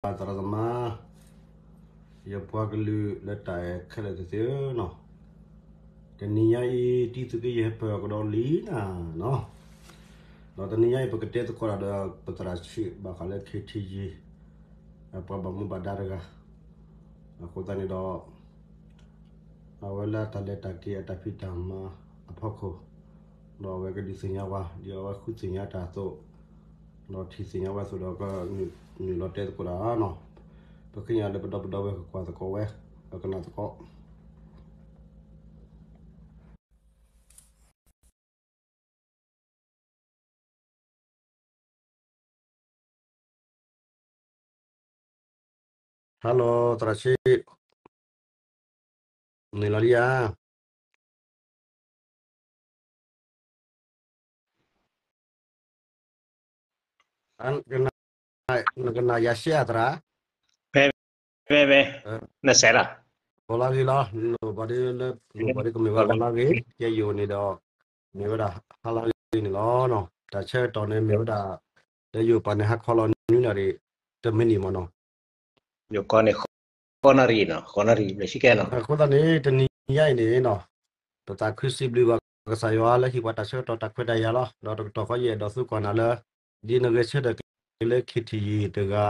မ့ၢ်ဘၣ်သရၣ်သမါ, ယပှၤကလုာ်လၢတၢ်အဲၣ်ခဲလၢာ်သ့ၣ်ဧၢနီၤ, တနံၤညါအံၤ တံသုးက့ယဟဲပၢၢ်ကဒီးလံနၤနီၤ, ဒီးတနံၤညါအံၤ ပကတဲသကိးတၢ်ဒီး ပသရၣ်ဆံးဘၣ်ဃးလၢ ခ့ထံယံၤ ပှၤဘၣ်မူဘၣ်ဒါတဂၤ, အဃိသတးန့ၣ်ဒီး အဝဲလၢတၢ်လဲၤတၢ်က့ၤအတၢ်ဖံးတၢ်မၤအဖီခိၣ်, ဒီးအဝဲကဒုးသ့ၣ်ညါပှၤ ဒ်အဝဲဃုသ့ၣ်ညါတၢ်အသိး, ဒီးထံၣ်သ့ၣ်ညါဝဲအသိးဒီး ကနုာ်လီၤတဲသကိးတၢ်နီၤ, ပဃ့ညါလၢပဒီပုၢ်ဒီဝဲၢ်ကကွၢ်သကိးဝဲ, ပကနၣ်သကိး Hello သရၣ်ဆံး, နုာ်လီၤလံဧါ, နကနၣ်ယၤရှဲဧါသရၣ်, မ့ၢ် မ့ၢ် နစဲးလီၤ, ဂီၤလၢဂ့ၤလီၤ, နဘၣ်ဒ်လၢ နဘၣ်ဒ်ကမ့ၢ်ဝဲဂီၤလၢဂ့ၤ, ကဲယိာ်န့ၣ်ဒီး မ့ၢ်ဝဲဒၣ် ဟါလၢဂ့ၤန့ၣ်လီၤ, တၢ်ဆၢကတီၢ်န့ၣ်မ့ၢ်ဝဲဒၣ် လၢယိာ်ပၤန့ၣ် ဟါခီလီၤနွံနၣ်ရံၣ် တမံးနံးမ့ၢ်နီၤ, ယိာ်ကီၢ်န့ၣ် ဃိးနၣ်ရံၣ်နီၤ, ဃိးနၣ်ရံၣ် မ့ၢ်ဆံးကဲနီၤ, အဃိသတးန့ၣ် တနံၤညါအံၤန့ၣ်နီၤ, ပသးခုစံးဘျုးဘၣ်ကစၢ်ယွၤလၢဟ့ၣ်ပှၤတၢ်ဆၢကတီၢ်တၢ်ခွဲးတၢ်ယာ်လီၤ, ဒီးတကတီၢ်ဃီယအဲၣ်ဒိးသံကွၢ်နၤလၢ ဒ်နဂဲၤဆၢထၢၣ်က့ၤလၢ ခ့ထံယံၤ တဂၤ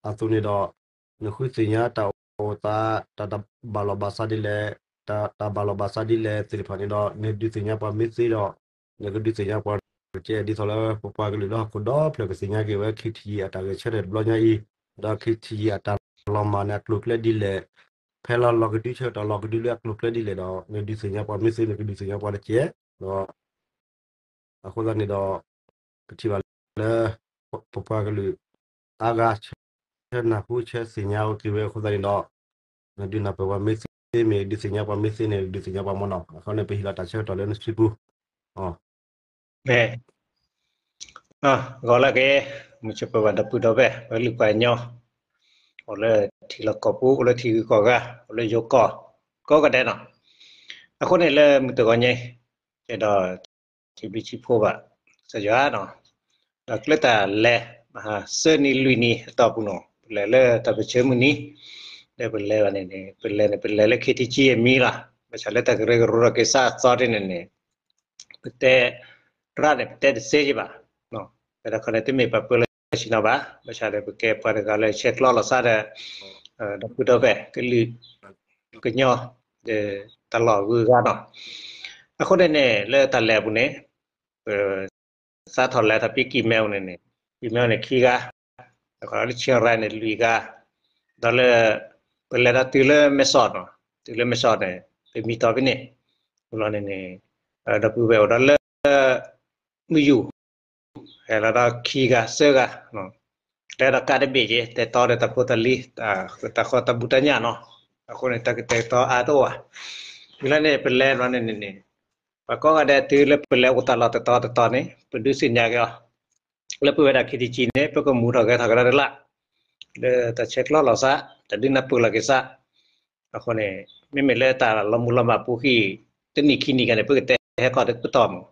အသိးန့ၣ်ဒီး နဃုသ့ၣ်ညါတၢ်အိၣ်သး တၢ်ဘၣ်လီၢ်ဘၣ်စးဒ်လဲၣ်, တၢ်ဘၣ်လီၢ်ဘၣ်စးဒ်လဲၣ်သ့ၣ်တဖၣ်န့ၣ်ဒီး နဒုးသ့ၣ်ညါပှၤမ့ၢ်သ့ဒီး နကဒုးသ့ၣ်ညါပှၤတကဲ ဒ်သိးလၢပပှၤကလုာ်လၢဟီၣ်ခိၣ်ဒီဖျၢၣ်ကသ့ၣ်ညါက့ၤဝဲ ခ့ထံယံၤအတၢ်ဂဲၤဆၢထၢၣ်တဘျီညါအံၤ, ဒီးခ့ထံယံၤအတၢ်လီၤမၢ်န့ၣ် အကျိၤကျဲဒ်လဲၣ်, ဖဲလၢလီၤကဒုဆၢကတီၢ်လီၤကဒုလၢအကျိၤကျဲဒ်လဲၣ်ဒီး နဒုးသ့ၣ်ညါပှၤမ့ၢ်သ့ နကဒုးသ့ၣ်ညါပှၤတကဲ, ဒီး အဃိသတးန့ၣ်ဒီး ပထံၣ်ဘၣ်လၢ ပပှၤကလုာ်အါဂၤ ဆၢနၢ်ဟူဆၢသ့ၣ်ညါအိၣ်က့ၤဝဲအဃိသတးန့ၣ်ဒီး နဒုးနၢ်ပၢၢ်ပှၤမ့ၢ်သ့မ့ၢ် ဒုးသ့ၣ်ညါပှၤမ့ၢ်သ့န့ၣ် ဒုးသ့ၣ်ညါပှၤမ့ၢ်နီၤ, အဃိန့ၣ် ပဟ့ၣ်လီၤတၢ်ဆၢကတီၢ်လၢနစုပူၤ, မ့ၢ် ဂီၤလၢအဂ့ၤ, မုၢ်ဆ့ၣ်ပၢၢ်ဘၣ်ဒီပုၢ်ဒီဝဲၢ် ပှၤကလုာ်ပှၤကညီ အိၣ်လၢထံလီၢ်ကီၢ်ပူၤ အိၣ်လၢထံဂုၤကီၢ်ဂၤ အိၣ်လၢယိၤကီၢ် ကိးဂၤဒဲးနီၤ, အဃိန့ၣ်လၢမုၢ်တဂီၤညါ ယအဲၣ်ဒိး စံးဘျုးစံးဖှိၣ်ဘၣ် ကစၢ်ယွၤနီၤ, ဒီးကျဲတၢ်လဲၤ မဟါသၢနံၤလွံၢ်နံၤအတီၢ်ပူၤနီၤ ပလဲၤလၢတၢ်ပၢၢ်ဆၢမုၢ်နံၤ, လၢပလဲၤဘၣ်န့ၣ်န့ၣ် ပလဲၤန့ၣ် ပလဲၤလၢ ခ့ထံယံၤ အမံၤလီၤ, ဘၣ်ဆၣ်လၢတၢ်ကရၢကရိဒီးက့ၤစးအသီဒ်န့ၣ်န့ၣ် ပတဲ ရၣ်န့ၣ် ပတဲတသ့က့ၤဘၣ်, ဖဲဒၣ်ခီန့ၣ် တမ့ၢ်ပှၤပၢလၢဆ့ၣ်နီၤဘၣ်, ဘၣ်ဆၣ်ဒီး ပကဲပှၤတဂၤလၢဆဲးကျိးလီၤစၢ်ဒီး ဒီပုၢ်ဒီဝဲၢ် ကလုာ် ကညီ ဒီးတၢ်လီၢ်ဂုၤဂၤနီၤ, အဃိန့ၣ်န့ၣ် လၢတၢ်လဲၤအပူၤန့ၣ် ပ စးထီၣ်လဲၤထီၣ်ဖဲကံၢ်မဲအိၣ်န့ၣ်န့ၣ် ကံၢ်မဲအိၣ်န့ၣ်ခံဂၤ, ဒီးလၢဆ့ရၢန့ၣ် လွံၢ်ဂၤ, ဒီးလၢ ပလဲၤဒီးတုၤလၢမဲဆီးနီၤ, တုၤလၢမဲဆီးန့ၣ် ပမံတီၤဖဲန့ၣ်, အလီၢ်န့ၣ်န့ၣ် ဒီပုၢ်ဝဲၢ်အိၣ်ဒီးလၢ မုၢ်ယူၢ် ဟဲလီၤဒီးခံဂၤသၢဂၤ, တဲဒီးကးတဘ့ၣ်က့ၤ တဲတီဒီးတၢ်ဖိတၢ်လံၤ တၢ်ဃီတၢ်ဘူၣ်တၢ်ညၣ်နီၤ, အဃိန့ၣ် တၢ်ကတဲာ်ကတီၤအါတအိၣ်ဘၣ်, ဝံၤလီၤန့ၣ် ပလဲၤလီၤန့ၣ်န့ၣ်န့ၣ် ပှၤကိးဂၤဒဲးတုၤလၢပလဲၤအိၣ်တၢ်လီၢ်တတီၤတတီၤန့ၣ် ပဒုးသ့ၣ်ညါက့ၤအီၤ လၢပဝဲဒၣ် ခ့ထံယံၤ န့ၣ် ပကမူထီၣ်ဂဲၤထီၣ်ကဒီးတလၢ် လၢတၢ်ဆဲးကျိးလီၤစၢ် တၢ်ဒုးနၢ်ပၢၢ်လီၤက့ၤစၢ်, အဃိန့ၣ် မ့မ့ၢ်လၢတၢ်လီၤမုၢ်လီၤမၢ်အပူၤဃံ တနံၣ်ခံနံၣ်ခါန့ၣ် ပကတဲဟဲခီၣ်တပတီၢ်မး,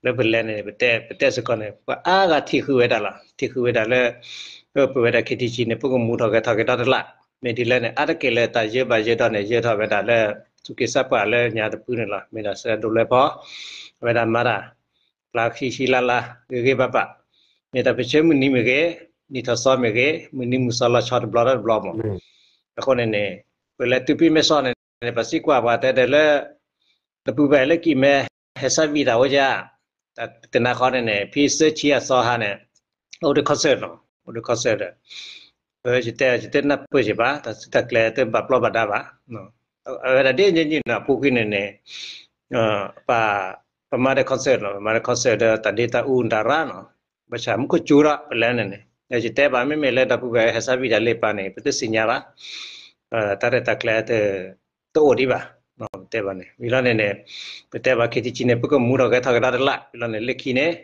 လၢပလဲၤန့ၣ် ပတဲ ပတဲစ့ၢ်ကီးန့ၣ် ပှၤအါဂၤထံၣ်ဃုာ်ဝဲဒၣ်လီၤ, ထံၣ်ဃုာ်ဝဲဒၣ်လၢ ပဝဲဒၣ် ခ့ထံယံၤ န့ၣ် ပကမူထီၣ်ဂဲၤထီၣ်က့ၤဒီးတလၢ်, မ့ၢ်ဒ်လဲၣ်န့ၣ် အါတက့ၢ်လၢတၢ်ယၢၤဘၣ်ယၢၤဒီးန့ၣ် ယၢၤထီၣ်ဝဲဒၣ်လၢ သူၣ်က့သးပှၢ်လၢညါတဖုန့ၣ်လီၤ, မ့ၢ်ဒၣ်စဲးဒိၣ်လွဲဖီ အဝဲဒၣ်မၤတၢ် ပျၢ်ခံဆံလါလါ ဂ့ၤဂ့ၤဘၣ်ဘၣ်, မ့ၢ်တၢ်ပၢၢ်ဆၢမုၢ်နံၤမ့ၢ်ဂ့ၤ, နံၣ်ထီၣ်သီမ့ၢ်ဂ့ၤ, မုၢ်နံၤမုၢ်သီလီၤဆီတဘျီဒီးတဘျီမး, အဃိန့ၣ်န့ၣ် ပလဲၤတုၤဖဲမဲဆီးန့ၣ် ပစံးကွၢ်ပှၤတဲဒီးလၢ ဒီပုၢ်ဝဲၢ်လၢကံၢ်မဲ ဟဲစၢ်ဘံၣ်တၢ်အိၣ်ဧါ, တနၤဃီန့ၣ်န့ၣ် ဖဲသၢဆံအသီဟါန့ၣ် အိၣ်ဒီး concert နီၤ, အိၣ်ဒီး concert ဒီး ယတဲ ယတဲနၢ်ပၢၢ်က့ၤဘၣ် တၢ်စုတၢ်ကျဲၤတဘၣ်ပျီဘၣ်ဒါဘၣ်, အဝဲဒၣ်ဒ်န့ၣ်န့ၣ် အပူၤကွံာ်န့ၣ်န့ၣ် ပ ပမၤဒီး concert နီၤ, ပမၤဒီး concert ဒီးတၢ်ဒ့တၢ်အူတၢ်ရၣ်နီၤ, ဘၣ်ဆၣ်မူခိၣ်စူၤဒီးပလဲၤန့ၣ်န့ၣ် ယတဲဘၣ် မ့မ့ၢ်လၢဒီပုၢ်ဝဲၢ်ဟဲစၢ်ဘံၣ်တၢ်လၢပၤန့ၣ် ပတသ့ၣ်ညါဘၣ်, တၢ်ရဲၣ်တၢ်ကျဲၤ တအိၣ်ဒံးဘၣ်, ပတဲဘၣ်န့ၣ် ဝံၤလီၤန့ၣ်န့ၣ် ပတဲဘၣ် ခ့ထံယံၤ န့ၣ် ပကမူထီၣ်ဂဲၤထီၣ်ကဒီးတလၢ် ဝံၤလီၤန့ၣ် လၢခံန့ၣ်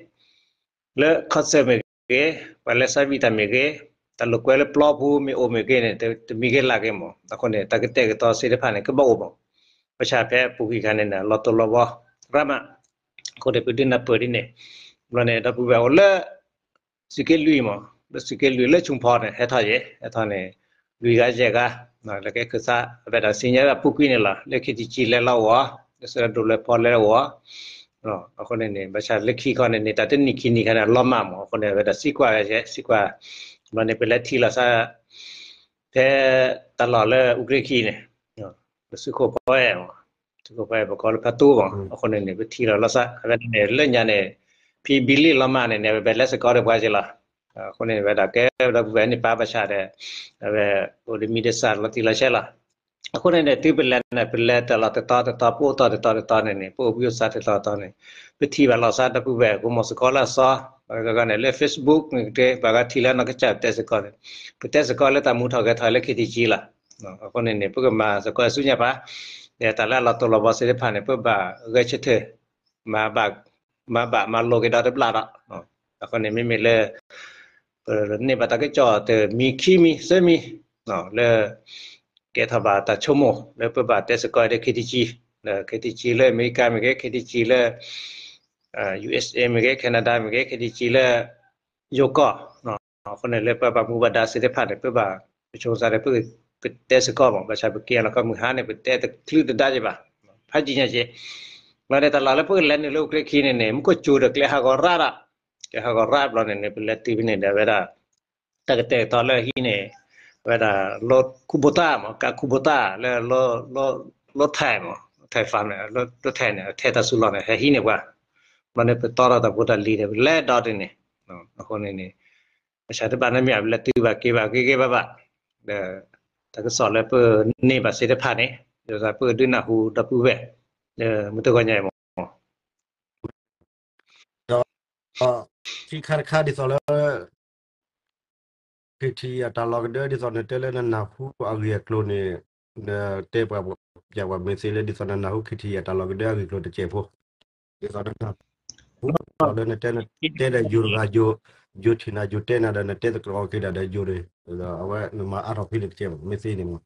လၢ concert မ့ၢ်ဂ့ၤ, ပှၤလဲၤစၢ်ဘံၣ်တၢ်မ့ၢ်ဂ့ၤ, တၢ်လိာ်ကွဲလၢပျီပူၤမ့ၢ်အိၣ်မ့ၢ်ဂ့ၤန့ၣ် တမံၤဂ့ၤလၢ်ဂ့ၤမး, အဃိန့ၣ် တၢ်ကတဲာ်ကတီၤသ့ၣ်တဖၣ်န့ၣ် ကဘၣ်အိၣ်မး, ဘၣ်ဆၣ်ဖဲအပူၤကွံာ်ခါန့ၣ်န့ၣ် လီၤတိၢ်လီၤဘှီရၣ်မး, အဃိန့ၣ် ပဒုးနၢ်ပၢၢ်ဒ်န့ၣ်, ဝံၤလီၤန့ၣ် ဒီပုၢ်ဝဲၢ်အိၣ်လၢ သုးက့လွံၢ်မး လၢသုးက့လွံၢ်လၢဆူဖီန့ၣ် ဟဲထီၣ်ယဲ ဟဲထီၣ်န့ၣ် လွံၢ်ဂၤယဲၢ်ဂၤ လၢကဲခၢၣ်စး အဝဲဒၣ်သ့ၣ်ညါဝဲဒၣ်ပူၤကွံာ်န့ၣ်လီၤ လၢ ခ့ထံကံ လဲၤလီၤအိၣ် လၢစဲးဒိၣ်လဲၤဖီလဲၤအိၣ် အဃိန့ၣ်န့ၣ် ဘၣ်ဆၣ်လၢခံခီန့ၣ်န့ၣ် တၢ်တနံၣ်ခံနံၣ်ခါန့ၣ် အလီၤမၢ်မး အဃိန့ၣ် အဝဲဒၣ်သံကွၢ်ယဲ သံကွၢ် ဘျီန့ၣ် ပလဲၤထံၣ်လီၤစၢ် ဖဲတၢ်လီၢ်လၢအူကြ့ခံန့ၣ် လၢသုးခိၣ်ဖီအဲၣ်မး သုးခိၣ်ဖီအဲၣ် ပကိးလၢဖါတူမး အဃိန့ၣ်န့ၣ် ပထံၣ်လီၤလီၤစၢ် အဝဲန့ၣ် လၢညါန့ၣ် ဖဲဘံလ့ၣ်လီၤမၢ်န့ၣ်န့ၣ် အဝဲလဲၤစ့ၢ်ကီးဒီးပှၤက့ၤလီၤ အဃိန့ၣ် အဝဲဒၣ်ကဲဒီပုၢ်ဝဲၢ်န့ၣ် ပာ်ဘၣ်ဆၣ်ဒီး အဝဲအိၣ်ဒီးမံၤဒီးသၣ်လီၤတံၢ်လီၤဆဲးလီၤ အဃိန့ၣ်န့ၣ် တုၤပလဲၤန့ၣ် ပလဲၤတၢ်လီၢ်တတီၤတတီၤ ပအိၣ်တီၢ်တတီၤတတီၤန့ၣ်န့ၣ် ပအိၣ်ဘှံးအိၣ်သါတတီၤတတီၤန့ၣ် ပထံၣ်ဘၣ်လီၤစၢ်ဒီပုၢ်ဝဲၢ် ကမီၤစ့ၢ်ကီးလၢအသီ ဘၣ်ဂၤဂၤန့ၣ် လၢ Facebook မ့ၢ်ဂ့ၤ ပှၤဂၤထံၣ်လၢနီၢ်ကစၢ်တဲစ့ၢ်ကီးန့ၣ် ပတဲစ့ၢ်ကီးလၢတၢ်မူထီၣ်ဂဲၤထီၣ်လၢ ခ့ထံကံ လီၤ အဃိန့ၣ်န့ၣ် ပကမၤစ့ၢ်ကီးဆူညါပၢ် ဒီးတၢ်လၢအလီၤတိၢ်လီၤဘီသ့ၣ်တဖၣ်န့ၣ် ပဘၣ်ဂဲၤဆၢထၢၣ် မၤဘၣ် မၤဘၣ်မၤလိာ်က့ၤဒီးတဘျီဒီး အဃိန့ၣ် မ့မ့ၢ်လၢ ပန့ၢ်ဘၣ်တၢ်ကစီၣ်တမံၤခံမံၤသၢမံၤ လၢ ကဲထီၣ်ဘၣ်တၢ်ဆိကမိၣ် လၢပဘၣ်တဲစ့ၢ်ကီးဒီး ခ့ထံကံ လၢ ခ့ထံကံ လၢအမဲရကၤမ့ၢ်ဂ့ၤ ခ့ထံကံ လၢ ယူဢ့ၣ်အ့ၣ် မ့ၢ်ဂ့ၤ Canada မ့ၢ်ဂ့ၤ ခ့ထံကံ လၢ ယိၤကီၢ် အဃိန့ၣ်လၢပှၤဘၣ်မူဘၣ်ဒါသ့ၣ်တဖၣ်န့ၣ် ပဘၣ် ပဆိကမိၣ်စ့ၢ်ဒီး ပကတဲစ့ၢ်ကီးမး ဘၣ်ဆၣ်ပကဲလီၤကီၢ်မုၢ်ဟါန့ၣ် ပတဲတချုးတဒါက့ၤဘၣ် ဖးယံာ်ညါက့ၤ ဘျီန့ၣ် တၢ်လီၢ်လၢပကလဲၤနုာ်လၢအူကြ့ခံန့ၣ်န့ၣ် မူခိၣ်စူၤဒီးကျဲဟးဂီၤရၣ်ဒီး ကျဲဟးဂီၤရၣ်ဘျီန့ၣ်န့ၣ် ပလဲၤတုၤဖဲန့ၣ်ဒီးအဝဲဒၣ် တၢ်ကတဲာ်ကတီၤလၢအဟံးန့ၣ် အဝဲဒၣ် လီၢ်ခူဘိတၢ်မး ကးခူဘိတၢ်လၢ လီၢ်ထဲးမး လီၢ်ထဲးန့ၣ် လီၢ်ထဲးန့ၣ် ထဲးတၢ်စူၤလီၢ်န့ၣ် ဟဲဟံးန့ၢ်ပှၤ ဘျီန့ၣ် ပတီထီၣ်တၢ်ဖိတၢ်လံၤန့ၣ် ပလဲၤဒီးဒ်န့ၣ် အဃိန့ၣ်န့ၣ် ဘၣ်ဆၣ်တဘၣ်နီတမံၤ ပလဲၤတုၤဘၣ်က့ၤဘၣ်ဂ့ၤဂ့ၤဘၣ်ဘၣ် ဒီး တၢ်ကစီၣ်လၢပန့ၢ်ဘၣ်သ့ၣ်တဖၣ်န့ၣ် ဒီးပကဒုးနၢ်ဟူဒီပုၢ်ဝဲၢ် လၢမုၢ်တဂီၤညါအံၤမး ဒီး ခံခါတခါဒ်သိးလၢ ခ့ထံအတၢ်လီၤကဒၢ ဒ်သိးနတဲလၢနနၢ်ဟူအဂ့ၢ်အကျိၤန့ၣ် နတဲပှၤ ပျးပှၤမ့ၢ်သ့လၢ ဒ်သိးနနၢ်ဟူခ့ထံအတၢ်လီၤကဒၢအဂ့ၢ်အကျိၤတစဲးဖိ ဒ်သိးနနၢ်ဟူ ဒ်သိးလၢနတဲ နတဲဒီးယိၤတဂၤ ယိၤ ယိၤထံၣ်နၤ ယိၤတဲနၤဒီး နတဲသကိးက့ၤဒၣ်ဒီးယိၤန့ၣ် ဒီးအဝဲနမၤအါထီၣ်ဖဲန့ၣ်တကဲး မ့ၢ်သ့န့ၣ်မး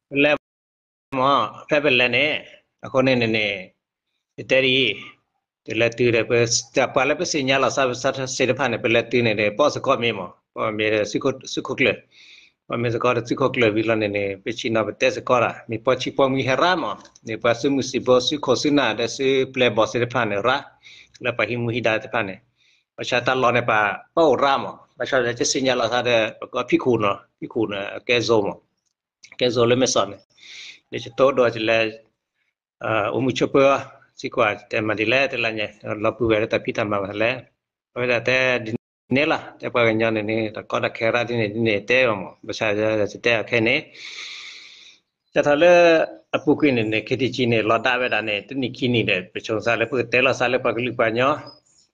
မ့ၢ် ဖဲပလဲၤန့ၣ် အဃိန့ၣ်န့ၣ်န့ၣ် ယတဲဒ်အံၤ တလဲၤတုၤဒီး ပှၤလၢပသ့ၣ်ညါလီၤသးသ့ၣ်တဖၣ်န့ၣ် ပလဲၤတုၤန့ၣ်ဒီး ပိာ်သကိးမ့ၢ်မး ပိာ်မ့ၢ်ဒီးသုးခိၣ်ကျၢၢ် ပိာ်မ့ၢ်သကိးဒီးသုးခိၣ်ကျၢၢ်ဝံၤလီၤန့ၣ်န့ၣ် ပဆ့ၣ်နီၤပတဲသကိးတၢ် မ့ၢ်ပိာ်ဆံးပိာ်မှံဟဲရၣ်မး မ့ၢ်ပှၤသုးမုၢ်သံၣ်ဘိ သုးခိၣ်သုးနၢ်ဒီးသုးပျဲၢ်ဘီၣ်သ့ၣ်တဖၣ်န့ၣ်ရၣ် လၢပှၤဟံးမူဟံးဒါသ့ၣ်တဖၣ်န့ၣ် ဘၣ်ဆၣ်တၢ်လီၢ်န့ၣ် ပှၤ ပအိၣ်ရၣ်မး ဘၣ်ဆၣ်ဒီး တသ့ၣ်ညါလီၤသးဒီး ပကဖံးခိၣ်နီၤ ဖံးခိၣ်န့ၣ် အကဲ zone မး ကဲ zone လၢမဲၢ်ဆီးန့ၣ် ဒီးယတိၢ်ဒီးယလဲၤ အိၣ်မုာ်ဆိးပၢၤအီၤ သံကွၢ်တဲမၤဒ်လဲၣ် တလါညါ လီၤပုၢ်ဝဲၢ်လၢတၢ်ဖံးတၢ်မၤဘၣ်လဲၣ် အဝဲဒၣ်တဲဒ်န့ၣ်လီၤ တဲပှၤကညီန့ၣ်န့ၣ် တၢ်ကီတၢ်ခဲရၣ်ဒ်န့ၣ်ဒ်န့ၣ်တဲအီၤမး ဘၣ်ဆၣ်ယတဲအီၤခဲအံၤန့ၣ် ယထီၣ်လၢအပူၤကွံာ်န့ၣ်န့ၣ် ခ့ထံကံန့ၣ် လီၤဒၣ်ဝဲဒၣ်န့ၣ် တနံၣ်ခံနံၣ်ဒီး ပဆိကမိၣ်သးလၢပကတဲလီၤသးလၢပှၤကလုာ်ပှၤကညီ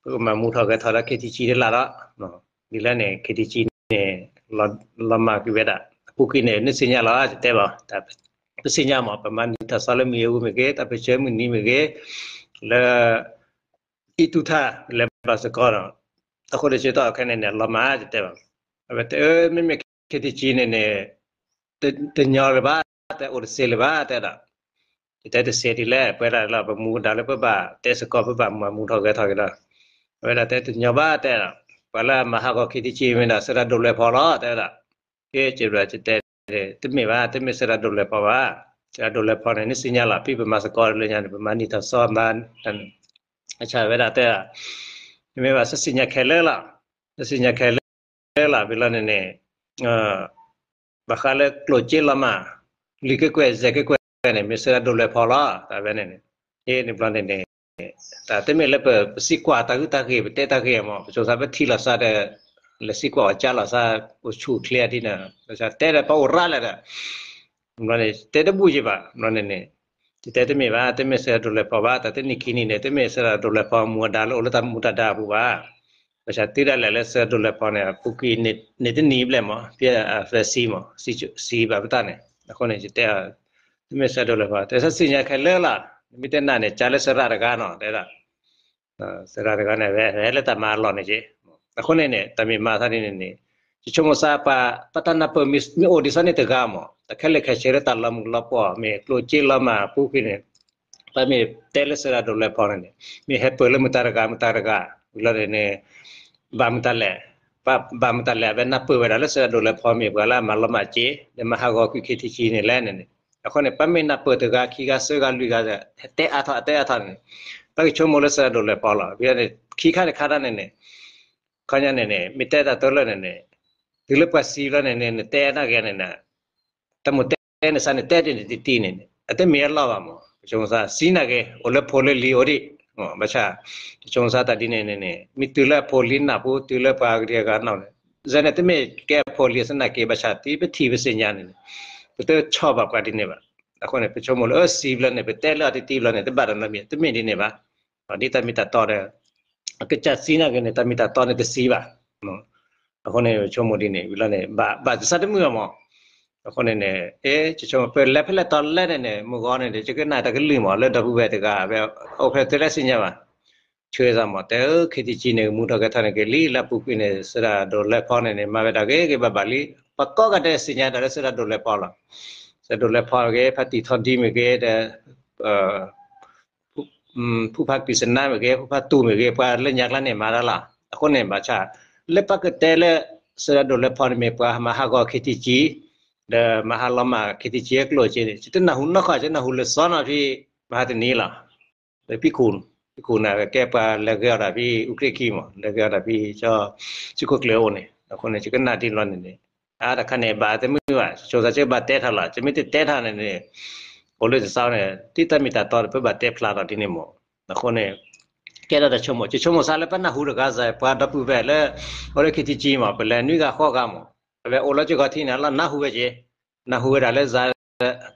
ပကမၤမူထီၣ်ဂဲၤထီၣ်ဒီး ခ့ထံကံ တလၢ်ဒီး ဒ်လဲၣ်န့ၣ် ခ့ထံကံန့ၣ် လီၤမၢ်ကွံာ်ဝဲဒၣ် အပူၤကွံာ်န့ၣ် နသ့ၣ်ညါလီၤ ယတဲဘၣ် ပသ့ၣ်ညါမး ပမၤနံၣ်ထီၣ်သီလၢမုၢ်ယဲၢ်အူမ့ၢ်ဂ့ၤ တၢ်ပၢၢ်ဆၢမုၢ်နံၤမ့ၢ်ဂ့ၤ လၢ အံၣ်တူၢ်ထၣ် လဲၤဘၣ်စ့ၢ်ကီးဒီး အဃိဒီး ကၠိတီၢ်ခဲန့ၣ်န့ၣ် လီၤမၢ် ယတဲဘၣ် အဝဲတဲ မ့မ့ၢ်ခ့ထံကံန့ၣ်န့ၣ် တညီလၢၤဘၣ် တဲအိၣ်တစဲးလၢၤဘၣ် တဲဒၣ် ယတဲတစဲးဒ်လဲၣ် ပဝဲဒၣ်လၢပမူဒါလၢပဘၣ်တဲစ့ၢ်ကီး ပဘၣ်မၤမူထီၣ်ဂဲၤထီၣ်က့ၤဒီး အဝဲဒၣ်တဲတညီဘၣ် တဲဒၣ် ပှၤလၢအမၤဟးဂီၤခ့ထံကံမ့ၢ်ဒၣ် စဲးဒၣ်ဒိၣ်လဲၤဖီလီၤ တဲဒၣ် ကဲ ကဲဘျီ ယတဲ တမ့ၢ်ဘၣ် တမ့ၢ်စဲးဒၣ်ဒိၣ်လဲၤဖီဘၣ် စဲးဒၣ်ဒိၣ်လဲၤဖီန့ၣ် နသ့ၣ်ညါလီၤ ဖဲပမၤစ့ၢ်ကီးလၢညါန့ၣ် ပမၤနံၣ်ထီၣ်သီမၤ အဝဲဒၣ်တဲ တမ့ၢ်ဘၣ် သ့ၣ်ညါခဲလၢာ်လီၤ သ့ၣ်ညါခဲလၢာ်လီၤ ဖဲလီၤန့ၣ်န့ၣ် ဘၣ်ဃးလၢကျိၣ်စ့လီၤမၢ် လွံၢ်ကကွဲၢ် ယဲၢ်ကကွဲၢ်န့ၣ် မ့ၢ်စဲးဒၣ်ဒိၣ်လဲၤဖီလီၤ တၢ်ဝဲန့ၣ်န့ၣ် ဟ့ၣ်န့ၣ်ဘျီန့ၣ်န့ၣ် တၢ်တမ့ၢ်လၢပစံးကွၢ်တၢ်ဂ့ၢ်တၢ်ဂ့ၢ် ပတဲတၢ်ဂ့ၢ်မး ပဆိကမိၣ်သးပထံၣ်လီၤသးဒီး လဲၤစံးကွၢ်အီၤကၢ်လီၤသး အိၣ်ဆူၣ်အိၣ်ချ့ဒ်န့ၣ် ဘၣ်ဆၣ်တဲဒီးပအိၣ်ရၣ်လဲၣ်ဒီး ဘျီန့ၣ် တဲတဘူၣ်ယံၤဘၣ် ဘျီန့ၣ်န့ၣ် ယတဲတမ့ၢ်ဘၣ် တမ့ၢ်စဲးဒၣ်ဒိၣ်လဲၤဖီဘၣ် တၢ်တနံၣ်ခံနံၣ်န့ၣ် တမ့ၢ်စဲးဒၣ်ဒိၣ်လဲၤဖီမူဒါလၢအိၣ်လၢတၢ်မူတၢ်ဒါအပူၤဘၣ် ဘၣ်ဆၣ်တုၤဒၣ်လဲာ်လၢစဲးဒၣ်ဒိၣ်လဲၤဖီန့ၣ် အပူၤကွံာ် န့ၢ်တနံၣ်ဘျဲၣ်မး ဖဲအဖဲစံမး စံဘၣ်ပတၢ်န့ၣ် အဃိန့ၣ် ယတဲ တမ့ၢ်စဲးဒၣ်ဒိၣ်လဲၤဖီ တဲသ့ၣ်ညါခဲလၢာ်လီၤ နမ့ၢ်တဲနၤန့ၣ် ကၢ်လၢစဲးရၣ်တဂၤနီၤ တဲဒၣ် စဲးရၣ်တဂၤန့ၣ် ဟဲလၢတၢ်မၤအလီၢ်န့ၣ်က့ အဃိန့ၣ်န့ၣ် တၢ်မ့ၢ်မၤသးဒ်န့ၣ်န့ၣ် ယဆိကမိၣ်သးပှၤ ပတၢ်နၢ်ပၢၢ်မ့ၢ်အိၣ်ဒ်သိးန့ၣ်တဂၤမး တၢ်ခဲလၢာ်ခဲဆ့လၢတၢ်လီၤမုၢ်လီၤပှီၢ် မ့ၢ်ကျိၣ်စ့လီၤမၢ်အပူၤကွံာ်န့ၣ် ပမ့ၢ်တဲလၢစဲးဒၣ်ဒိၣ်လဲၤဖီန့ၣ်န့ၣ် မ့ၢ်ဟဲပၢၢ်လၢမတၤတဂၤမတၤတဂၤ ဝံၤလီၤန့ၣ်န့ၣ် ဘၣ်မတၤလဲၣ် ဘၣ်မတၤလဲၣ် အဝဲနၢ်ပၢၢ်ဝဲဒၣ်လၢစဲးဒိးလဲၤဖီမ့ၢ်ပှၤလၢအမၤလီၤမၢ်စ့ ဒီးမၤဟးဂီၤကွံာ် ခ့ထံကံ န့ၣ်လဲၣ်န့ၣ်န့ၣ်, အဃိန့ၣ် ပမ့ၢ်နၢ်ပၢၢ်တဂၤခံဂၤသၢဂၤလွံၢ်ဂၤ တဲအါထီၣ်အတဲအါထီၣ်န့ၣ်န့ၣ်, ပကဆိကမိၣ်လၢစဲးဒိးလဲၤဖီလီၤ. ခံခါတခါတၢ်န့ၣ်န့ၣ် ခီညါန့ၣ်န့ၣ် မ့ၢ်တဲတၢ်တလၢာ်န့ၣ်န့ၣ်, တုၤလၢပှၤစံးဘျီန့ၣ်န့ၣ် နတဲနာ်က့န့ၣ်န့ၣ် တၢ်မိၢ်တဲန့ၣ်စ့ၢ်န့ၣ် တဲဒ်န့ၣ်တံၢ်တံၢ်န့ၣ်န့ၣ် အတမ့ၢ်အလီၢ်ဘၣ်မး. ယဆိကမိၣ်သး စံးနာ်က့ အိၣ်လၢဖိလၢလံၤအိၣ်ဒံး, ဘၣ်ဆၣ် ယဆိကမိၣ်သးတၢ်ဒ်န့ၣ်န့ၣ်န့ၣ် မ့ၢ်တုၤလၢအဖိလံၤနၢ်ဟူ တုၤလၢပှၤကဒံကဂၤနီၣ်န့ၣ် စ့ၢ်န့ၣ် တမ့ၢ်ကဲအဖိလံၤစ့ၢ်နာ်က့ ဘၣ်ဆၣ် တုၤပထံၣ်ပသ့ၣ်ညါန့ၣ်န့ၣ် ပတဆီၣ်ဘၣ်ပှၤဒ်န့ၣ်ဘၣ်. အဃိန့ၣ် ပဆိကမိၣ်လၢ အၢ စံးဘျီန့ၣ် ပတဲလၢအီၤတံၢ်တံၢ်ဘျီန့ၣ် တဘၣ်တၢ်နီတမံၤ တမ့ၢ်ဒ်န့ၣ်ဘၣ်. ဒ်တၢ်မ့ၢ်တၢ်တီဒီး အကစၢ်စံးနာ်က့န့ၣ် တၢ်မ့ၢ်တၢ်တီန့ၣ်တစံးဘၣ်. အဃိန့ၣ် ပဆိကမိၣ်ဒ်န့ၣ် ဝံၤလီၤန့ၣ် ဘၣ် ဘၣ်တစၢ်တမုာ်အမး. အဃိန့ၣ်န့ၣ် အဲ ယဆိကမိၣ် ပလဲၤဖဲလဲၣ်တီၤလဲၣ်န့ၣ်န့ၣ် မုၢ်ဂီၤန့ၣ်ဒီး ယကနၣ်တၢ်ကလုၢ်မး လၢဒီပုၢ်ဝဲၢ်တဂၤ အဝဲအိၣ်ဖဲတလဲစ့ၢ်ညါဘၣ်. ဆှၢသးမး တဲ ခ့ထံကံ န့ၣ် ကမူထီၣ်ကဲထီၣ်န့ၣ်က့ၤလံ လၢအပူၤကွံာ်န့ၣ် စဲးဒိးလဲၤဖီန့ၣ်န့ၣ် မၤဝဲဒၣ်ဂ့ၤဂ့ၤဘၣ်ဘၣ်လံ. ပှၤကိးဂၤဒဲးသ့ၣ်ညါတၢ်လၢစဲးဒိးလဲၤဖီလီၤ. စဲးဒိးလဲၤဖီမ့ၢ်ဂ့ၤ ဖါတံၢ်ထီဒံမ့ၢ်ဂ့ၤဒီး ဖုဖါကံၢ်စနါမ့ၢ်ဂ့ၤ ဖုဖါတူၢ်မ့ၢ်ဂ့ၤ ပှၤလၢညါကျါန့ၣ်မၤတၢ်လီၤ. အဃိန့ၣ် ဘၣ်ဆၣ် လၢပကတဲလၢ စဲးဒိးလဲၤဖီန့ၣ်မ့ၢ်ပှၤမၤဟးဂီၤ ခ့ထံကံ ဒီးမၤဟးလီၤမၢ် ခ့ထံကံ အကျိၣ်စ့န့ၣ် ယတနၢ်ဟူနီတခါ ယနၢ်ဟူလၢစီနီၤဖဲ မဟါတနံၤလီၤ. လၢဖံခိၣ် ဖံခိၣ်န့ၣ် ကဲပှၤလဲၤဂဲၤအီၣ်တၢ်ဖဲအူကြ့ၢ်ခံမး လဲၤဂဲၤအီၣ်တၢ်ဖဲ ဆူခိၣ်ကျၢၢ်အိၣ်န့ၣ် အဃိန့ၣ် ယကနၣ်ဒ်န့ၣ်လီၤန့ၣ်န့ၣ် အါတခါန့ၣ် ဘၣ်တမုာ်ဘၣ် ဆိကမိၣ်သးကဘၣ်တဲထီၣ်လီၤ ယမ့ၢ်တတဲထီၣ်န့ၣ်န့ၣ် အိၣ်လၢတၢ်စါန့ၣ် ဒ်တၢ်မ့ၢ်တၢ်တီဒီး ပဘၣ်တဲဖျါထီၣ်ဒ်န့ၣ်မး. အဃိန့ၣ် ကဲထီၣ်တၢ်ဆိကမိၣ် ယဆိကမိၣ်သးလၢပနၢ်ဟူတဂၤစ့ၢ် ပှၤဒီပုၢ်ဝဲၢ်လၢ အိၣ်လၢ ခ့ထံကံ မး ပလဲၤနွံဂၤဃိးဂၤမး အဝဲအိၣ်လၢကီၢ်ထံန့ၣ် လီၤနၢ်ဟူဝဲက့ၤ နၢ်ဟူဝဲဒၣ်လၢ တၢ